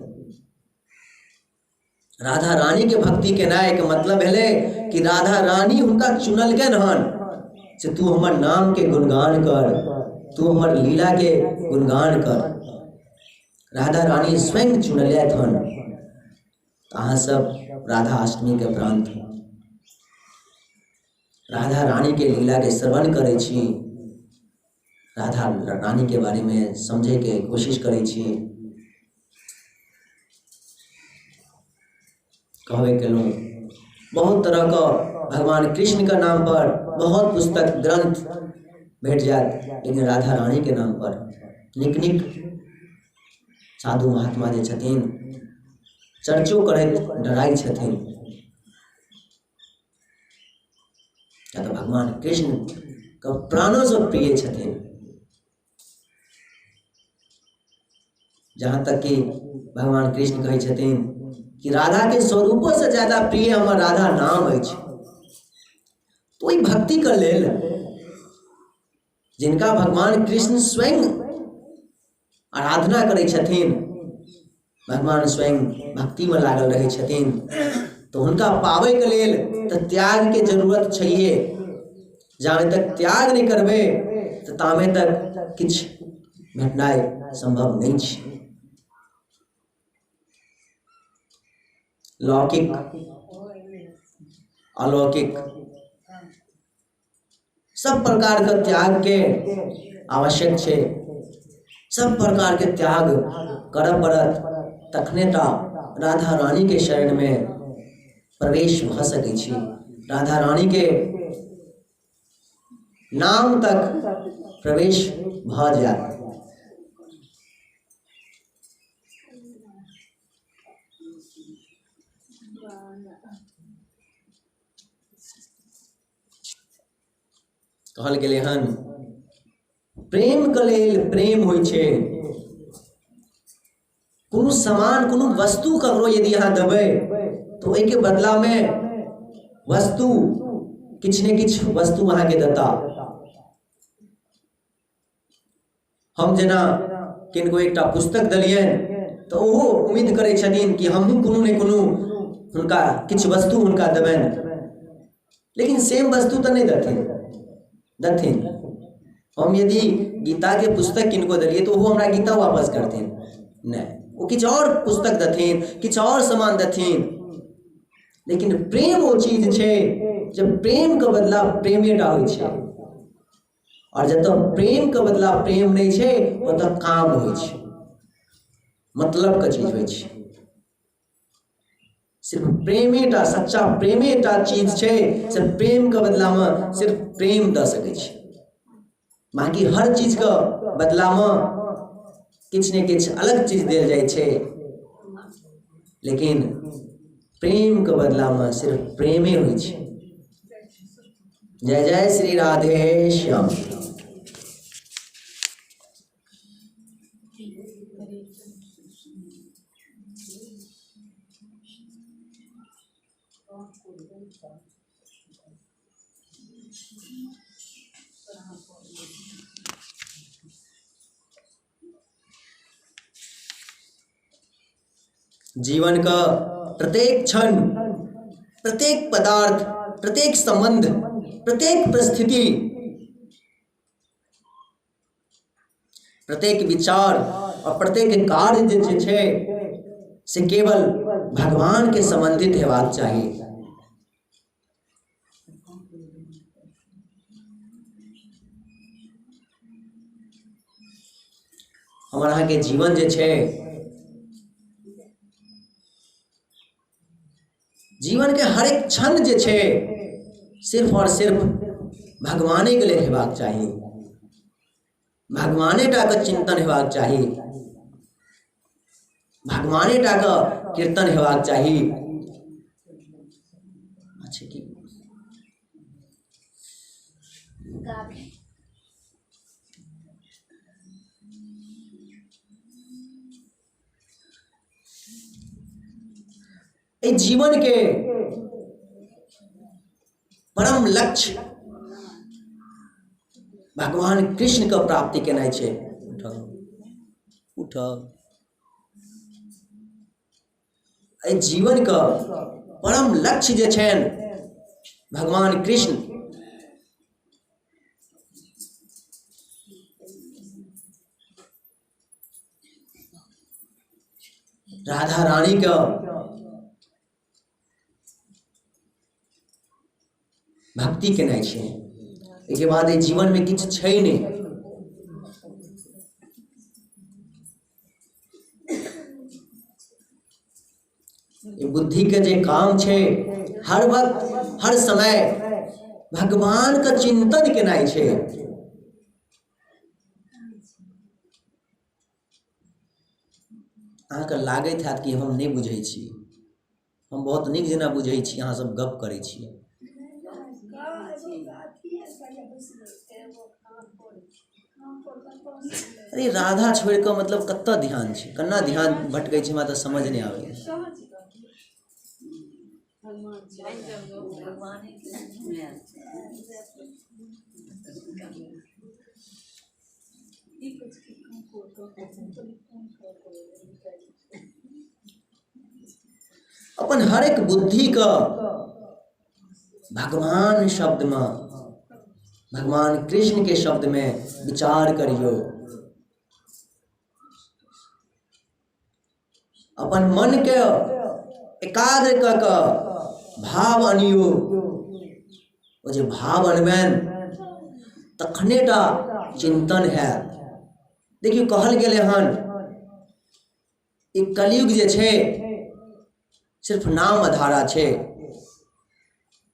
राधा रानी के भक्ति केनाइ के मतलब भेलै कि राधा रानी हुनका चुनलकनि हन से तू हमर नाम के गुणगान कर, तू हमर लीला के गुणगान कर। राधा रानी स्वयं चुनलथि हन। अहाँ सब राधा अष्टमी के प्रांत राधा रानी के लीला के श्रवण करै छी, राधा रानी के बारे में समझे के कोशिश करै छी। कहबे केलहुँ, बहुत तरह के भगवान कृष्ण के नाम पर बहुत पुस्तक ग्रंथ भेट जायत, लेकिन राधा रानी के नाम पर नीक नीक साधु महात्मा जे छथिन चर्चो करैत डराइ छथिन। किया तऽ भगवान कृष्ण के प्राणोसँ प्रिय छथिन। जहाँ तक कि भगवान कृष्ण कहै छथिन कि राधा के स्वरूपों से ज्यादा प्रिय हमर राधा नाम अछि। तो ओहि भक्ति के लेल जिनका भगवान कृष्ण स्वयं आराधना करै छथिन, भगवान स्वयं भक्ति में लागल रहै छथिन, तो हुनका पाबै के लेल तऽ त्याग के जरूरत छैहे। जाबे तक त्याग नहीं करबै तऽ तामे तक किछु भेटनाइ सम्भव नहि छै। लौकिक अलौकिक सब प्रकारके त्यागके आवश्यक छै। सब प्रकारके त्याग करऽ पड़त तखने टा राधा रानीके शरणमे प्रवेश भऽ सकै छी। राधा रानीके नाम तक प्रवेश भऽ जायत। कहल गेलै हन प्रेमके लेल प्रेम होइ छै। कोनो सामान कोनो वस्तु ककरो यदि अहाँ देबै तऽ ओहिके बदलामे वस्तु किछु ने किछु वस्तु अहाँके देता। हम जेना किनको एकटा पुस्तक देलियनि तऽ ओहो उम्मीद करै छथिन कि हमहूँ कोनो ने कोनो हुनका किछु वस्तु हुनका देबनि, लेकिन सेम वस्तु तऽ नहि देथिन देथिन। हम यदि गीताके पुस्तक किनको देलियै तऽ ओहो हमरा गीता वापस करथिन नहि, ओ किछु आओर पुस्तक देथिन, किछु आओर सामान देथिन। लेकिन प्रेम ओ चीज छै जे प्रेमके बदला प्रेमेटा होइ छै, आओर जतऽ प्रेमके बदला प्रेम नहि छै ओतऽ काम होइ छै, मतलबके चीज होइ छै। सिर्फ प्रेमेटा, सच्चा प्रेमेटा चीज छै से प्रेमके बदलामे सिर्फ प्रेम दऽ सकै छै। बाँकी हर चीजके बदलामे किछु ने किछु अलग चीज देल जाइ छै, लेकिन प्रेमके बदलामे सिर्फ प्रेमे होइ छै। जय जय श्री राधे श्याम। जीवन का प्रत्येक क्षण, प्रत्येक पदार्थ, प्रत्येक संबंध, प्रत्येक परिस्थिति, प्रत्येक विचार और प्रत्येक कार्य जे छै से केवल भगवान के संबंधित हेबाक चाही। हमर अहाँके जीवन जे छै, जीवन के हर एक क्षण जे छै सिर्फ और सिर्फ भगवाने के लेल हेबाक चाही, भगवाने टा के चिंतन हेबाक चाही, भगवाने टा के कीर्तन हेबाक चाही। अच्छा की एहि जीवन के परम लक्ष्य भगवान कृष्ण के प्राप्ति केनाइ छै। उठाउ उठाउ। एहि जीवन के परम लक्ष्य जे छनि भगवान कृष्ण, राधा रानी के भक्ति केनाइ छै। एहिके बाद एहि जीवनमे किछु छै नहि। बुद्धि के जे काम छै हर वक्त हर समय भगवान के चिंतन केनाइ छै। अहाँके लागैत हैत कि हम नहि बुझै छी, हम बहुत नीक जेना बुझै छी, अहाँ सब गप करै छी। अरे राधा छोड़ि कऽ मतलब कतऽ ध्यान छै, केना ध्यान भटकै छै, हमरा तऽ समझ नहि आबैए। अपन हर एक बुद्धि के भगवान शब्द में भगवान कृष्णके शब्दमे विचार करियौ। अपन मनके एकाग्र कऽ कऽ भाव अनियौ। ओ जे भाव अनबनि तखने टा चिन्तन हैत। देखियौ कहल गेलै हन ई कलयुग जे छै सिर्फ नाम अधारा छै।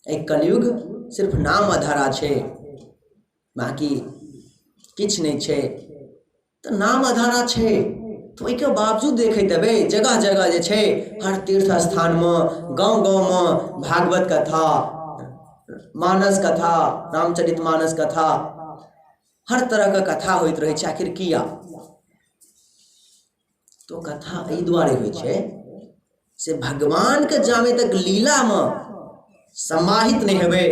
एहि कलयुग सिर्फ नाम अधारा छै, बाँकी किछु नहि छै। तऽ नाम अधारा छै तऽ ओहिके बावजूद देखैत हेबै जगह जगह जे छै हर तीर्थ स्थानमे गाँव गाँवमे भागवत कथा, मानस कथा, रामचरित मानस कथा, हर तरहके कथा होइत रहै छै। आखिर किया? तऽ ओ कथा एहि दुआरे होइ छै से भगवानके जामे तक लीलामे समाहित नहि हेबै,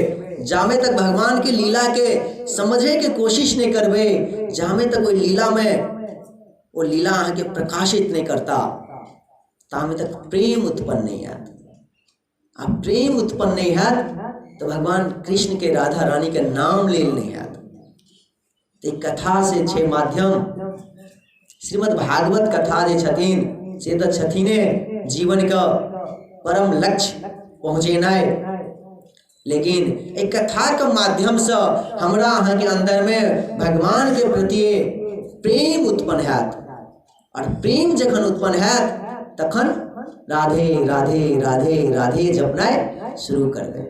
जामे तक भगवानके लीलाके समझैके कोशिश नहि करबै, जामे तक ओहि लीलामे ओ लीला अहाँके प्रकाशित नहि करता तामे तक प्रेम उत्पन्न नहि हैत। आ प्रेम उत्पन्न नहि हैत तऽ भगवान कृष्णके राधा रानीके नाम लेल नहि हैत। तऽ ई कथा से छै माध्यम। श्रीमद् भागवत कथा जे छथिन से तऽ छथिने जीवनके परम लक्ष्य पहुँचेनाइ, लेकिन एहि कथाके माध्यमसँ हमरा अहाँके अन्दरमे भगवानके प्रति प्रेम उत्पन्न हैत। आओर प्रेम जखन उत्पन्न हैत तखन राधे राधे राधे राधे जपनाइ शुरू करबै।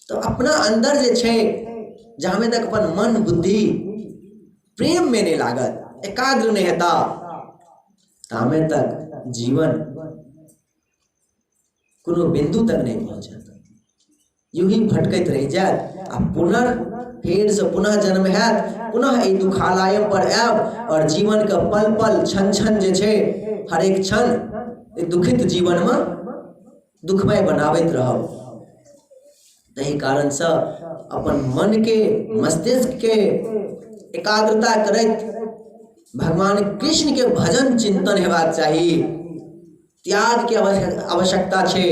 तऽ अपना अन्दर जे छै जामे तक अपन मन बुद्धि प्रेममे नहि लागत, एकाग्र नहि हेता, तामे तक जीवन कोनो बिन्दु तक नहि पहुँचत, यूँ ही भटकैत रहि जायत आ फेरसँ पुनः जन्म हैत, पुनः एहि दुखालय पर आयब आओर जीवनके पल पल क्षण क्षण जे छै हरेक क्षण एहि दुखित जीवनमे दुखमय बनाबैत रहब। ताहि कारणसँ अपन मनके मस्तिष्कके एकाग्रता करैत भगवान कृष्णके भजन चिन्तन हेबाक चाही। त्यागके आवश्यकता छै।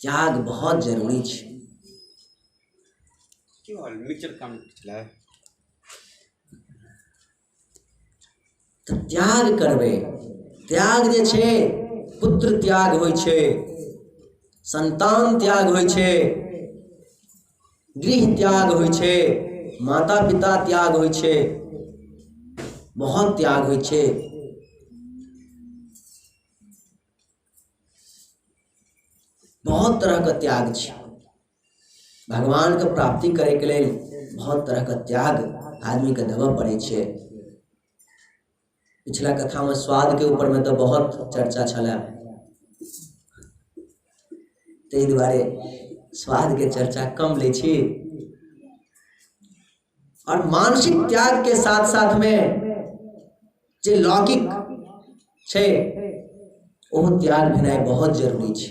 त्याग बहुत जरूरी छै। की भऽ गेल? मिक्सचर काम छलै। तऽ त्याग करबै। त्याग जे छै पुत्र त्याग होइ छै, संतान त्याग होइ छै, गृह त्याग होइ छै, माता पिता त्याग होइ छै, बहुत त्याग होइ छै। बहुत तरहके त्याग छै। भगवानके प्राप्ति करैके लेल बहुत तरहके त्याग आदमीके देबऽ पड़ै छै। पिछला कथामे स्वादके ऊपरमे तऽ बहुत चर्चा छलै, ताहि दुआरे स्वादके चर्चा कम लै छी। आओर मानसिक त्यागके साथ साथमे जे लौकिक छै ओहो त्याग भेनाइ बहुत जरूरी छै।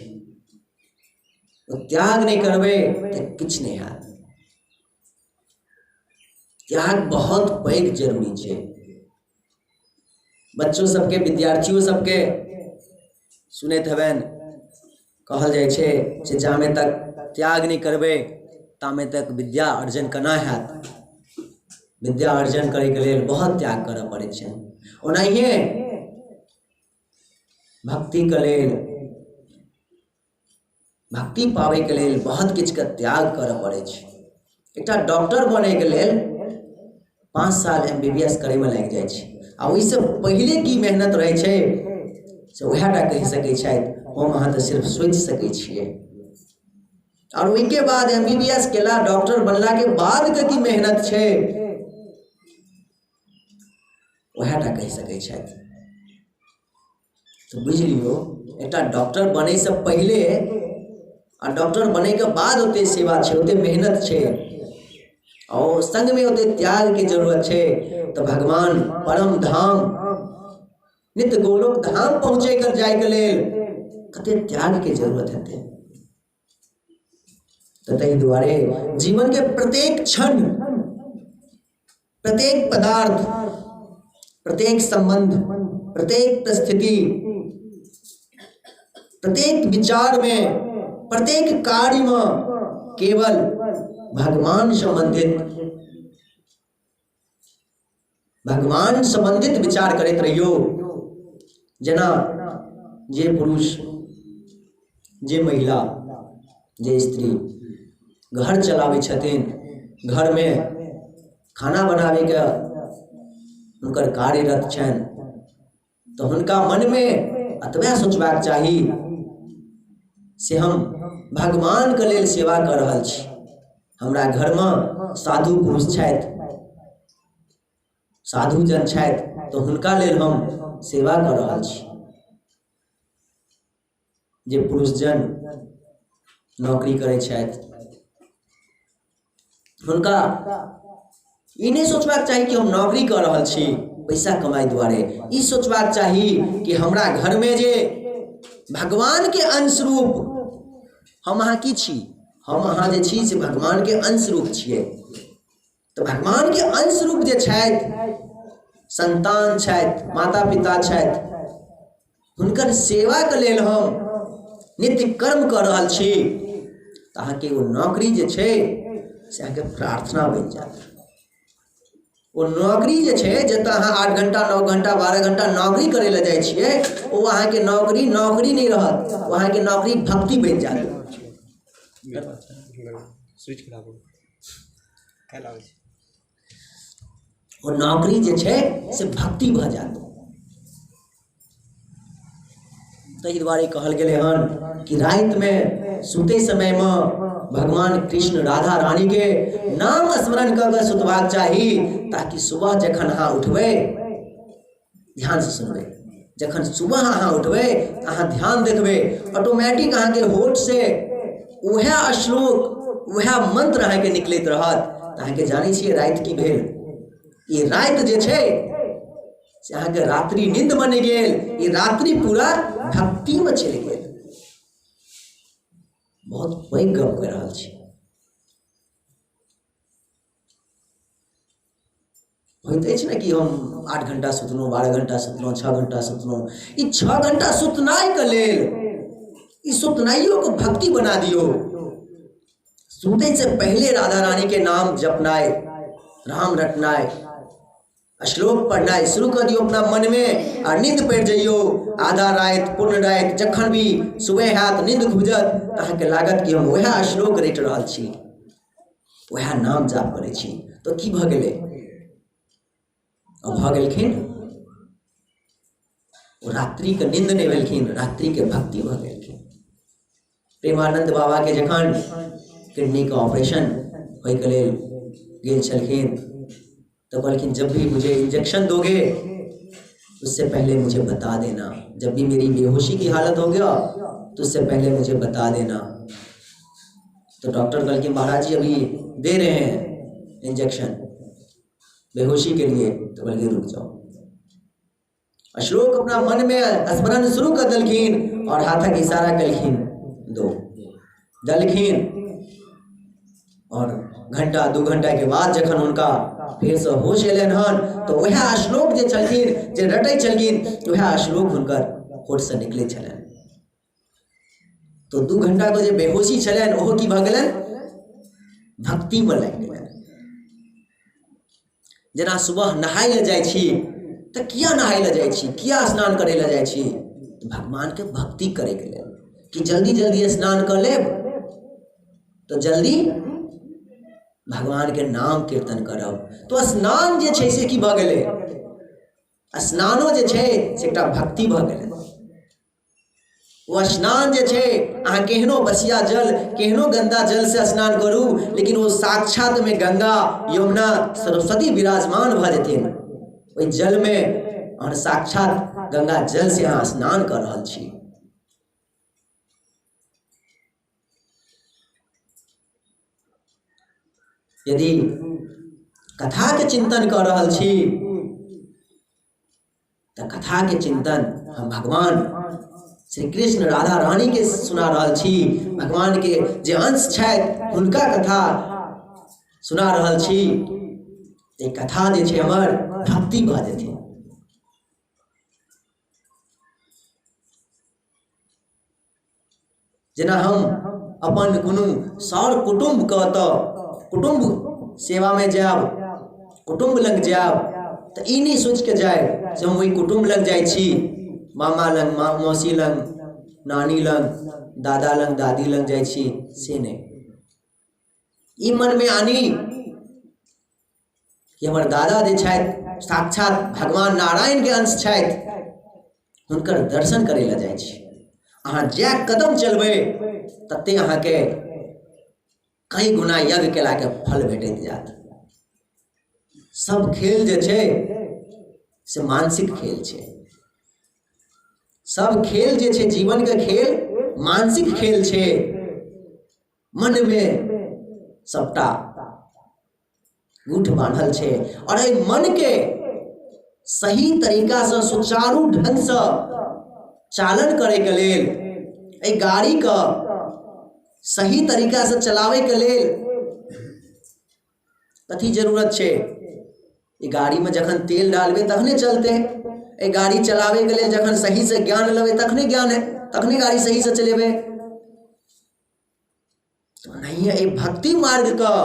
ओ त्याग नहि करबै तऽ किछु नहि हैत। त्याग बहुत पैघ जरूरी छै। बच्चो सबके, विद्यार्थियों सबके सुनैत हेबनि, कहल जाइ छै जे जामे तक त्याग नहि करबै तामे तक विद्या अर्जन केना हैत। विद्या अर्जन करैके लेल बहुत त्याग करऽ पड़ै छै। ओनाहिए भक्तिके लेल, भक्ति पाबैके लेल बहुत किछुके त्याग करऽ पड़ै छै। एकटा डॉक्टर बनैके लेल 5 साल एम बी बी एस करैमे लागि जाइ छै, आ ओहिसँ पहिले की मेहनत रहै छै से उएह टा कहि सकै छथि, हम अहाँ तऽ सिर्फ सोचि सकै छियै। आओर ओहिके बाद एम बी बी एस केला, डॉक्टर बनलाके बादके की मेहनत छै उएह टा कहि सकै छथि। तऽ बुझि लियौ एकटा डॉक्टर बनैसँ पहिले आ डॉक्टर बनैके बाद ओते सेवा छै, ओते मेहनत छै, आओर सङ्गमे ओते त्यागके जरूरत छै। तऽ भगवान परम धाम नित्य गोलोक धाम पहुँचैके जाइके लेल कते त्यागके जरूरत हेतै। तऽ ताहि दुआरे जीवनके प्रत्येक क्षण, प्रत्येक पदार्थ, प्रत्येक संबंध, प्रत्येक परिस्थिति, प्रत्येक विचारमे, प्रत्येक कार्यमे केवल भगवान सम्बन्धित, भगवान सम्बन्धित विचार करैत रहियौ। जेना जे पुरुष, जे महिला, जे स्त्री घर चलाबै छथिन, घरमे खाना बनाबैके हुनकर कार्यरत छनि, तऽ हुनका मनमे एतबे सोचबाक चाही से हम भगवानके लेल सेवा कऽ रहल छी। हमरा घरमे साधु पुरुष छथि, साधुजन छथि, तऽ हुनका लेल हम सेवा कऽ रहल छी। जे पुरुषजन नौकरी करै छथि हुनका ई नहि सोचबाक चाही कि हम नौकरी कऽ रहल छी पैसा कमाइ दुआरे, ई सोचबाक चाही कि हमरा घरमे जे भगवानके अंश रूप हम अहाँ की छी, हम अहाँ जे छी से भगवानके अंश रूप छियै। तऽ भगवानके अंश रूप जे छथि, संतान छथि, माता पिता छथि, हुनकर सेवाके लेल हम नित्य कर्म कऽ रहल छी। तऽ अहाँके ओ नौकरी जे छै से अहाँके प्रार्थना बनि जायत। ओ नौकरी जे छै जतऽ अहाँ 8 घंटा 9 घंटा 12 घंटा नौकरी करै लए जाइ छियै, ओ अहाँके नौकरी नौकरी नहि रहत, ओ अहाँके नौकरी भक्ति बनि जायत। स्विच खराब हो काल्हि आबै छी। ओ नौकरी जे छै से भक्ति भऽ जायत। ताहि दुआरे कहल गेलै हन कि रातिमे सुतै समयमे भगवान कृष्ण राधा रानीके नाम स्मरण कऽ कऽ सुतबाक चाही, ताकि सुबह जखन अहाँ उठबै, ध्यानसँ सुनबै, जखन सुबह अहाँ उठबै तऽ अहाँ ध्यान देखबै ऑटोमेटिक अहाँके होठसँ उएह श्लोक उएह मंत्र अहाँके निकलैत रहत। तऽ अहाँके जानै छियै राति की भेल? ई राति जे छै से अहाँके रात्रि नींद बनि गेल, ई रात्रि पूरा भक्तिमे चलि गेल। बहुत पैघ गप कहि रहल छी। होइत अछि ने कि हम 8 घंटा सुतलहुँ, 12 घंटा सुतलहुँ, 6 घंटा सुतलहुँ। ई 6 घंटा सुतनाइके लेल ई सुतनाइयोके भक्ति बना दियौ। सुतै से पहिले राधा रानी के नाम जपनाइ, राम रटनाइ, श्लोक पढ़नाइ शुरू कऽ दियौ अपना मनमे आ नींद पड़ि जइयौ। आधा राति, पूर्ण राति, जखन भी सुबह हैत, नींद खुजत तऽ अहाँके लागत कि हम वएह श्लोक रटि रहल छी, वएह नाम जाप करै छी। तऽ की भऽ गेलै? भऽ गेलखिन ओ रात्रिके नींद नहि भेलखिन, रात्रिके भक्ति भऽ गेलखिन। प्रेमानंद बाबाके जखन किडनीके ऑपरेशन होइके लेल गेल छलखिन तऽ कहलखिन जब भी मुझे इंजेक्शन दोगे उससे पहले मुझे बता देना, जब भी मेरी बेहोशी की हालत हो गया तो उससे पहले मुझे बता देना। तो डॉक्टर कहलखिन महाराज जी अभी दे रहे हैं इंजेक्शन बेहोशी के लिए। तो कहलखिन रुक जाओ। श्लोक अपना मन में स्मरण शुरू कर दलखिन और हाथक इशारा कलखिन दो दलखिन, और घंटा 2 घंटा के बाद जखन हुनका फेर से होश एलनि हन तऽ वएह श्लोक जे छलखिन, जे रटै छलखिन, वएह श्लोक हुनकर होठ से निकलै छलनि। तो 2 घंटा के जे बेहोशी छलनि ओहो की भऽ गेलनि? भक्ति में लागि गेलनि। जेना सुबह नहाय लए जाइ छी तऽ किया नहाय लए जाइ छी, किया स्नान करै लए जाइ छी? भगवानके भक्ति करैके लेल कि जल्दी जल्दी स्नान कऽ लेब तऽ जल्दी भगवानके नाम कीर्तन करब। तो स्नान जे छै से की भऽ गेलै? स्नानो जे छै से एकटा भक्ति भऽ गेलै। ओ स्नान जे छै अहाँ केहनो बसिया जल, केहनो गन्दा जल से स्नान करू, लेकिन ओ साक्षात में गंगा, यमुना, सरस्वती विराजमान भऽ जेथिन ओहि जल में, और साक्षात गंगा जल से अहाँ स्नान कऽ रहल छी। यदि कथा के चिंतन कऽ रहल छी तऽ कथा के चिंतन हम भगवान श्री कृष्ण राधा रानी के सुना रहल छी, भगवान के जे अंश छथि हुनका कथा सुना रहल छी। ई कथा जे छै हमर भक्ति भऽ जेथिन। जेना हम अपन कोनो सर कुटुम्बके ओतऽ कुटुम्ब सेवामे जायब, कुटुम्ब लग जायब तऽ ई नहि सोचिके जायब जे हम ओहि कुटुम्ब लग जाइ छी, मामा लग, मौसी लग, नानी लग, दादा लग, दादी लग जाइ छी, से नहि। ई मनमे आनी कि हमर दादा जे छथि साक्षात भगवान नारायणके अंश छथि, हुनकर दर्शन करै लए जाइ छी। अहाँ जए कदम चलबै तते अहाँके कई गुना यज्ञ केलाके फल भेटैत जायत। सब खेल जे छै से मानसिक खेल छै। सब खेल जे छै जीवनके खेल मानसिक खेल छै। मनमे सबटा गूठ बान्हल छै और एहि मनके सही तरीकासँ सुचारू ढङ्गसँ चालन करैके लेल, एहि गाड़ीके सही तरीकासँ चलाबैके लेल कथी जरूरत छै? ई गाड़ीमे जखन तेल डालबै तखने चलतै। एहि गाड़ी चलाबैके लेल जखन सहीसँ ज्ञान लेबै तखने ज्ञान है, तखने गाड़ी सहीसँ चलेबै। ओनाहिए एहि भक्ति मार्गके,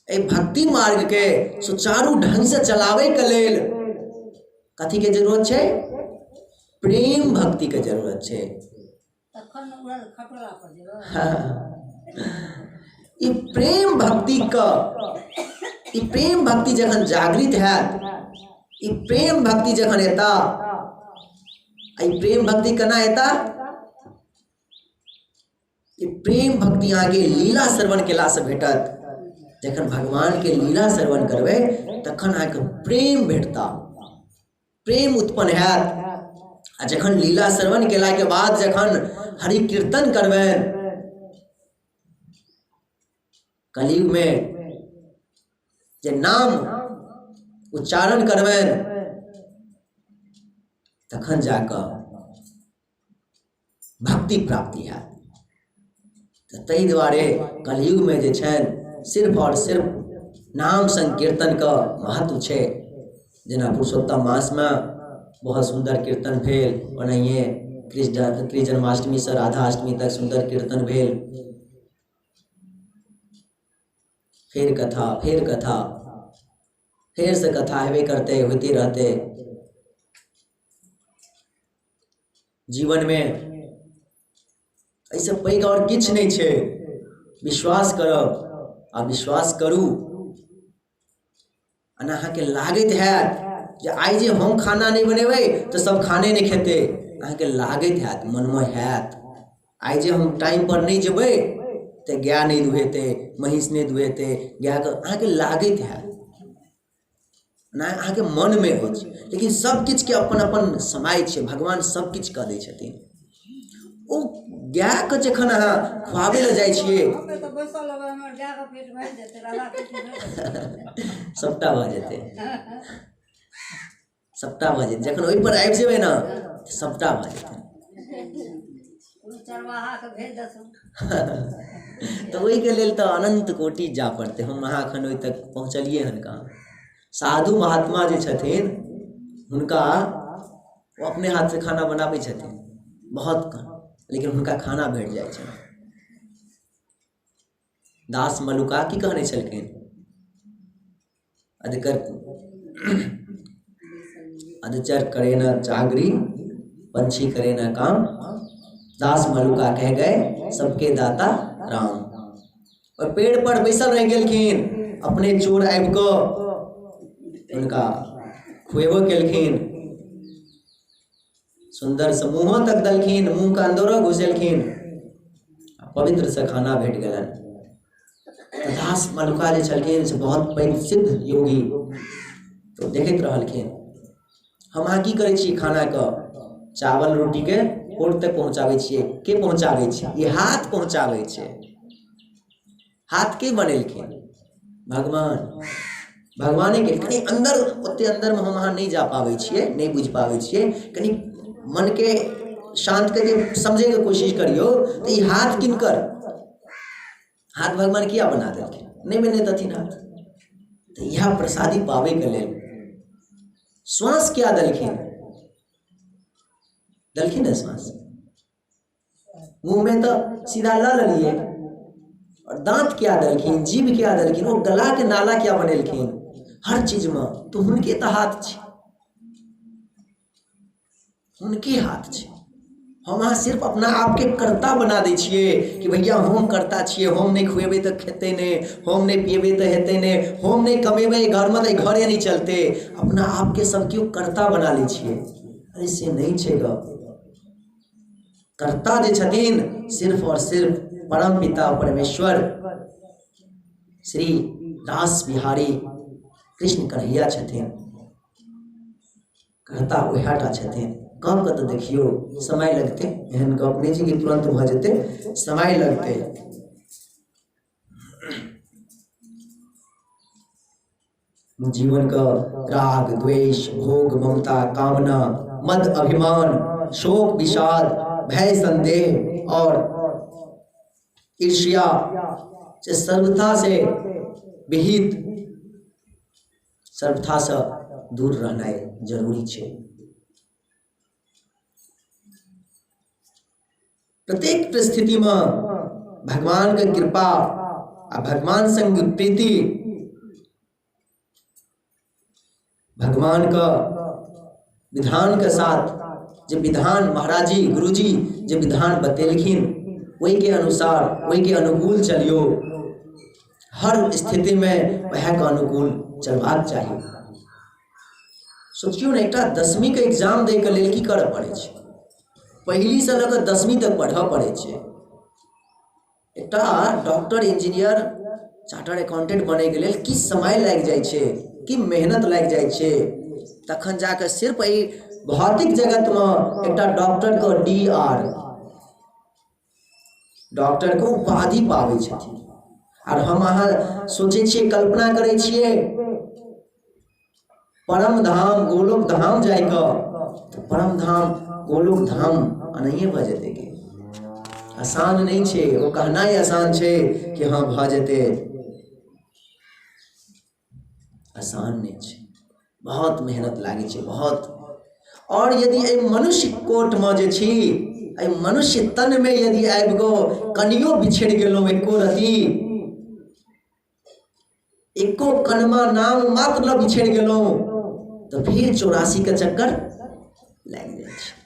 एहि भक्ति मार्गके सुचारू ढङ्गसँ चलाबैके लेल कथीके जरूरत छै? प्रेम भक्तिके जरूरत छै। तखन उड़ल खटोला पर जेबै। ई प्रेम भक्तिके, ई प्रेम भक्ति जखन जागृत हैत, ई प्रेम भक्ति जखन एता, आ ई प्रेम भक्ति केना एता? ई प्रेम भक्ति अहाँके लीला श्रवण केलासँ भेटत। जखन भगवानके लीला श्रवण करबै तखन अहाँके प्रेम भेटता, प्रेम उत्पन्न हैत। आ जखन लीला श्रवण केलाके बाद जखन हरि कीर्तन करबनि, कलयुगमे जे नाम उच्चारण करबनि तखन जाकऽ भक्ति प्राप्ति हैत। तऽ ताहि दुआरे कलयुगमे जे छनि सिर्फ आओर सिर्फ नाम संकीर्तनके महत्व छै। जेना पुरुषोत्तम मासमे बहुत सुन्दर कीर्तन भेल, ओनाहिए कृष्ण जन्माष्टमीसँ राधा अष्टमी तक सुन्दर कीर्तन भेल। फेर कथा, फेर कथा, फेरसँ कथा हेबे करतै, होइते रहतै। जीवनमे एहिसँ पैघ आओर किछु नहि छै। विश्वास करब आ विश्वास करू। एना अहाँके लागैत हैत जे आइ जे हम खाना नहि बनेबै तऽ सब खाने नहि खेतै, अहाँके लागैत हैत, मनमे हैत आइ जे हम टाइमपर नहि जेबै तऽ गाय नहि दुहेतै, महीँस नहि दुहेतै, गायके अहाँके लागैत हैत, नहि अहाँके मनमे अछि। लेकिन सब किछुके अपन अपन समय छै, भगवान सब किछु कऽ दै छथिन। ओ गायके जखन अहाँ खुआबै लए जाइ छियै सबटा भऽ जेतै, सबटा भऽ जेतै। जखन ओहिपर आबि जेबै ने तऽ सबटा भऽ जेतै। तऽ ओहिके लेल तऽ अनन्त कोटि जाय पड़तै। हम अहाँ एखन ओहि तक पहुँचलियै हन कहाँ। साधु महात्मा जे छथिन हुनका ओ अपने हाथसँ खाना बनाबै छथिन बहुत कम, लेकिन हुनका खाना भेट जाइ छनि। दास मलुका की कहने छलखिन? अधकर अधचर करे न चागरी, पंछी करे न काम, दास मलुका कह गए सबके दाता राम। और पेड़ पर बैसल रहि गेलखिन, अपने चोर आबि कऽ हुनका खुएबो केलखिन, सुन्दर से मुँहो तक देलखिन, मुँहके अन्दरो घुसेलखिन, पवित्र से खाना भेट गेलनि। तऽ दास मलुका जे छलखिन से बहुत पैघ सिद्ध योगी, तऽ देखैत रहलखिन हम अहाँ की करै छी, खानाके चावल रोटीके कोर्ट तक पहुँचाबै छियै। के पहुँचाबै छै? ई हाथ पहुँचाबै छै। हाथ के बनेलखिन? भगवान। भगवाने के कनि अन्दर, ओते अन्दरमे हम अहाँ नहि जा पाबै छियै, नहि बुझि पाबै छियै। कनि मनके शान्त करिके समझैके कोशिश करियौ तऽ ई हाथ किनकर? हाथ भगवान किया बना देलखिन? नहि बनेतथिन हाथ तऽ इएह प्रसादी पाबैके लेल श्वास किया देलखिन? देलखिन ने श्वास? मुँहमे तऽ सीधा लऽ लेलियै, आओर दाँत किया देलखिन, जीभ किया देलखिन, ओ गलाके नाला किया बनेलखिन? हर चीजमे तऽ हुनके तऽ हाथ छै, हुनके हाथ छै। हम अहाँ सिर्फ अपना आपके कर्ता बना दै छियै कि भैया हम कर्ता छियै, हम नहि खुएबै तऽ खेतै नहि, हम नहि पिएबै तऽ हेतै नहि, हम नहि कमेबै घरमे तऽ घरे नहि चलतै। अपना आपके सब केओ कर्ता बना लै छियै। अरे से नहि छै गप। कर्ता जे छथिन सिर्फ और सिर्फ परम पिता परमेश्वर श्री रास बिहारी कृष्ण कन्हैया छथिन। कर्ता उएह टा छथिन। कऽ कऽ तऽ देखियौ, समय लगतै, एहन गप नहि छै कि तुरन्त भऽ जेतै, समय लगतै। जीवन का राग द्वेष भोग ममता कामना मद अभिमान शोक विषाद भय संदेह और ईर्ष्या से सर्वथा से विहित, सर्वथा से दूर रहनाइ जरूरी छै। प्रत्येक परिस्थितिमे भगवानके कृपा आ भगवान संग प्रीति, भगवानके विधानके साथ, जे विधान महाराजी गुरुजी जे विधान बतेलखिन ओहिके अनुसार ओहिके अनुकूल चलियौ। हर स्थितिमे वएहके अनुकूल चलबाक चाही। सोचियौ ने, एकटा दसमीके एग्जाम दैके लेल की करऽ पड़ै छै? पहिलीसँ लऽ कऽ दसमी तक पढ़ऽ पड़ै छै। एकटा डॉक्टर, इंजीनियर, चार्टर्ड अकाउंटेंट बनैके लेल की समय लागि जाइ छै, की मेहनत लागि जाइ छै, तखन जा कऽ सिर्फ एहि भौतिक जगतमे एकटा डॉक्टरके डी आर डॉक्टरके उपाधि पाबै छथिन। आर हम अहाँ सोचै छियै, कल्पना करै छियै परम धाम गोलोक धाम जाइके, तऽ परम धाम गोलोक धाम एनाहिए भऽ जेतै कि? आसान नहि छै। ओ कहनाइ आसान छै कि हँ भऽ जेतै, आसान नहि छै। बहुत मेहनत लागै छै, बहुत। आओर यदि एहि मनुष्य कोटमे जे छी, एहि मनुष्य तनमे यदि आबि कऽ कनियो बिछड़ि गेलहुँ, एको रति एको कनमा नाम मात्र लऽ बिछड़ि गेलहुँ, तऽ फेर 84के चक्कर लागि जाइ छै।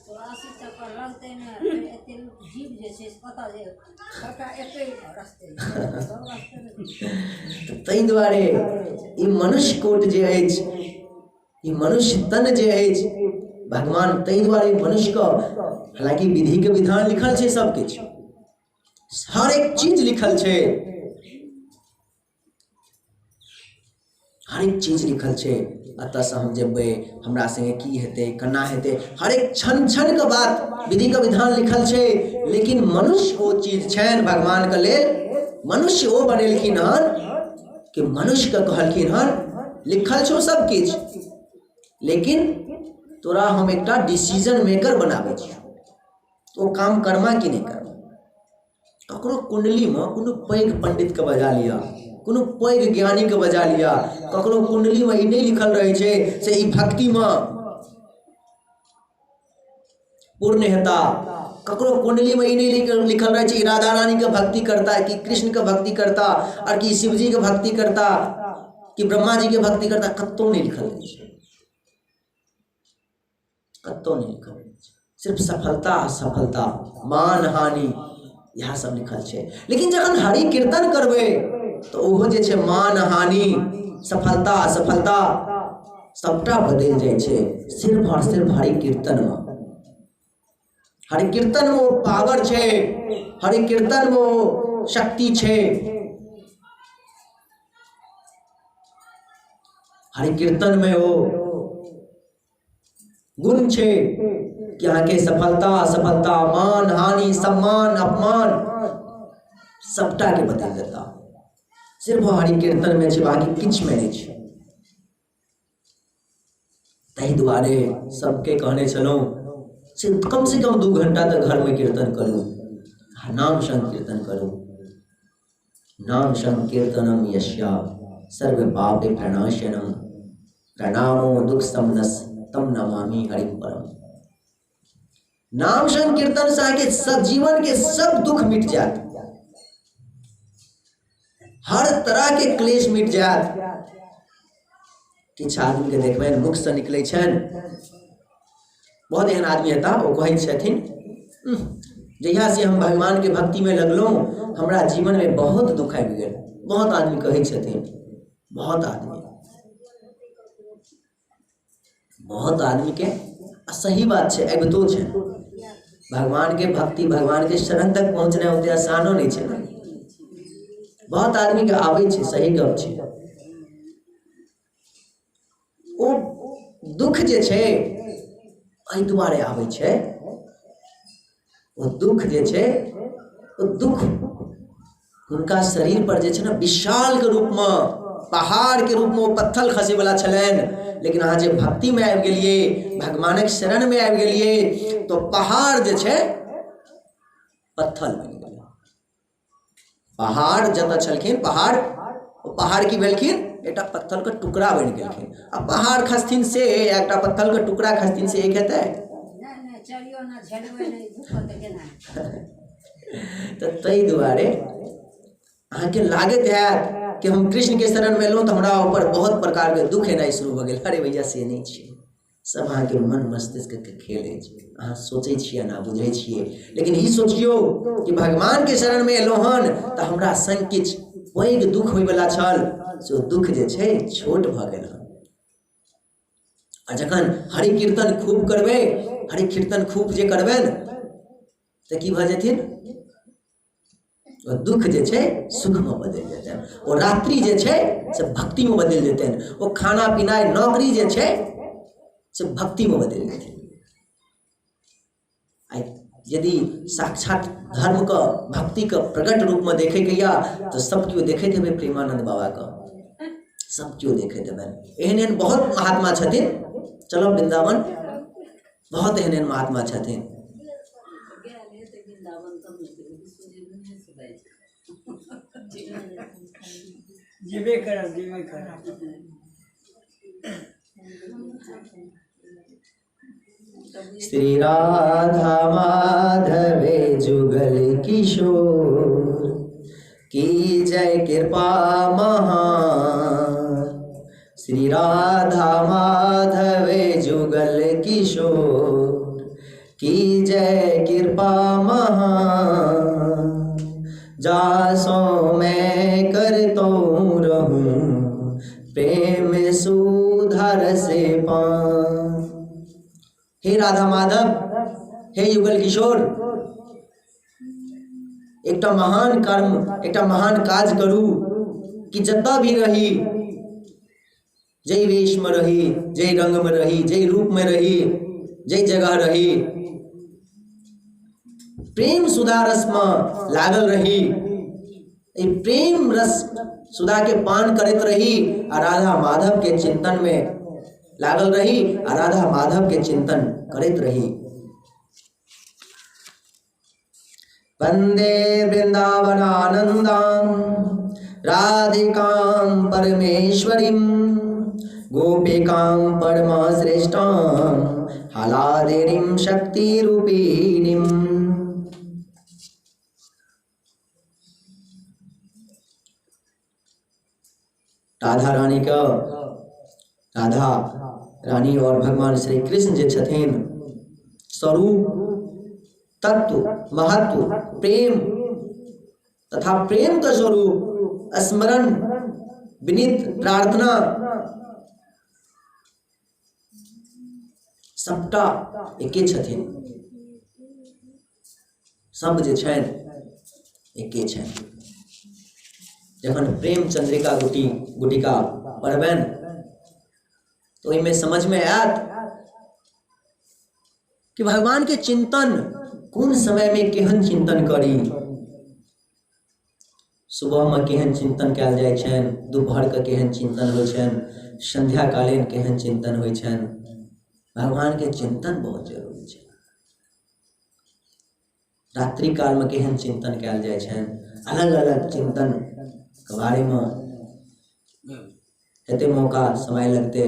84 चक्कर लगतै ने, फेर एते जीव जे छै से कतऽ जे सबटा एके रस्ते सब रस्ते ने। तऽ ताहि दुआरे ई मनुष्य कोट जे अछि, ई मनुष्य तन जे अछि, भगवान ताहि दुआरे मनुष्यके, हालाँकि विधिके विधान लिखल छै, सब किछु हर एक चीज लिखल छै, हरेक चीज लिखल छै। एतऽसँ हम जेबै, हमरा सङ्गे की हेतै, केना हेतै, हरेक क्षण क्षणके बात विधिके विधान लिखल छै। लेकिन मनुष्य ओ चीज छनि भगवानके लेल, मनुष्य ओ बनेलखिन हन कि मनुष्यके कहलखिन हन लिखल छौ सब किछु, लेकिन तोरा हम एकटा डिसीजन मेकर बनाबै छियौ, ओ काम करमा कि नहि करमा। ककरो कुण्डलीमे कोनो पैघ पण्डितके बजा लिअ, कोनो पैघ ज्ञानीके बजा लिअ, ककरो कुण्डलीमे ई नहि लिखल रहै छै से ई भक्तिमे पूर्ण हेता। ककरो कुण्डलीमे ई नहि लिखल रहै छै ई राधा रानीके भक्ति करता कि कृष्णके भक्ति करता आओर कि शिवजीके भक्ति करता कि ब्रह्माजीके भक्ति करता, कतहु नहि लिखल रहै छै, कतहु नहि लिखल रहै छै। सिर्फ सफलता असफलता मान हानि इएह सब लिखल छै। लेकिन जखन हरि कीर्तन करबै तऽ ओहो जे छै मान हानि सफलता असफलता सबटा बदलि जाइ छै, सिर्फ आओर सिर्फ हरि कीर्तनमे। हरि कीर्तनमे ओ पावर छै, हरि कीर्तनमे ओ शक्ति छै। हरि कीर्तनमे ओ गुण छै कि अहाँके सफलता असफलता मान हानि सम्मान अपमान सबटाके बदलि देता। सिर्फ हरि कीर्तनमे छै, बाँकी किछुमे नहि छै। ताहि दुआरे सबके कहने छलहुँ से कम से कम 2 घंटा तऽ घरमे कीर्तन करू, नाम संकीर्तन करू। नाम संकीर्तनम यस्या सर्व पाप प्रणाशनम प्रणामो दुख समनस तम नमामि हरिम परम। नाम संकीर्तन से अहाँके सब जीवन के सब दुख मिट जायत, हर तरह के क्लेश मिट जायत। किछु आदमी के देखबनि मुख से निकलै छनि, बहुत एहन आदमी हेता ओ कहै छथिन जहिया से हम भगवान के भक्ति में लगलहुँ हमरा जीवन में बहुत दुख आबि गेल। बहुत आदमी कहै छथिन, बहुत आदमी, बहुत आदमी के आ सही बात छै, अबितो छै। भगवान के भक्ति भगवान के शरण तक पहुँचनाइ ओते आसानो नहि छै ने, बहुत आदमी के आबै छै, सही गप छै। ओ दुख जे छै एहि दुआरे आबै छै, ओ दुख जे छै ओ दुख हुनका शरीर पर जे छै ने विशाल के रूप में पहाड़ के रूप में ओ पत्थर खसे वाला छलनि, लेकिन अहाँ जे भक्ति में आबि गेलियै, भगवानक शरण में आबि गेलियै, तो पहाड़ जे छै पत्थर बनि गेलै। पहाड़ जतऽ छलखिन पहाड़, ओ पहाड़ की भेलखिन, एकटा पत्थर के टुकड़ा बनि गेलखिन। आ पहाड़ खसथिन से एकटा पत्थर के टुकड़ा खसथिन से एक हेतै? तऽ ताहि दुआरे अहाँके लागैत हैत कि हम कृष्णके शरणमे एलहुँ तऽ हमरा ऊपर बहुत प्रकारके दुख एनाइ शुरू भऽ गेल। अरे भैया से नहि छै, सब अहाँके मन मस्तिष्कके खेल अछि। अहाँ सोचै छियै ना बुझै छियै, लेकिन ई सोचियौ कि भगवानके शरणमे एलहुँ हन तऽ हमरा संग किछु पैघ दुख होइवला छल से ओ दुख जे छै छोट भऽ गेल हन। आ जखन हरि कीर्तन खूब करबै, हरि कीर्तन खूब जे करबनि तऽ की भऽ जेथिन, ओ दुख जे छै सुखमे बदलि जेतनि, ओ रात्रि जे छै से भक्तिमे बदलि जेतनि, ओ खाना पीनाइ नौकरी जे छै से भक्तिमे बदलि जेतनि। आइ यदि साक्षात धर्मके भक्तिके प्रकट रूपमे देखैके यऽ तऽ सब केओ देखैत हेबै प्रेमानन्द बाबाके, सब केओ देखैत हेबनि। एहन एहन बहुत महात्मा छथिन, चलब वृन्दावन, बहुत एहन एहन महात्मा छथिन। जेबे करब, जेबे करब। श्री राधा माधवे जुगल किशोर की जय कृपा महान। श्री राधा माधवे जुगल किशोर की जय कृपा महान। जासो मैं करतो रहूं प्रेम सुधर से पान। हे राधा माधव, हे युगल किशोर, एकटा महान कर्म, एकटा महान काज करू कि जतऽ भी रही, जै वेश में रही, जै रंग में रही, जै रूप में रही, जै जगह रही, प्रेम सुधा रस में लागल रही, एहि प्रेम रस सुधा के पान करैत रही आ राधा माधव के चिंतन में लागल रही आ राधा माधव के चिंतन करैत रही। वंदे वृंदावनानंदां राधिकां परमेश्वरीं गोपिकां परमश्रेष्ठां हलादिनीं शक्तिरूपिणीं। राधा रानी का, राधा रानी और भगवान श्री कृष्ण जे छथिन स्वरूप तत्व महत्व प्रेम तथा प्रेम का स्वरूप स्मरण विनीत प्रार्थना सबटा एके छथिन, सब जे छनि एके छनि। जखन प्रेम चंद्रिका गुटिका पढ़बनि तो ओहिमे समझमे आयत कि भगवान के चिंतन कोन समय में केहन चिंतन करी, सुबह में केहन चिंतन कयल जाइ छनि, दोपहर के केहन चिंतन होइ छनि, संध्याकालीन केहन चिंतन होइ छनि। भगवान के चिंतन बहुत जरूरी छै। रात्रि काल में केहन चिंतन कयल जाइ छनि, अलग अलग चिंतन के बारे में हेतै मौका समय लगतै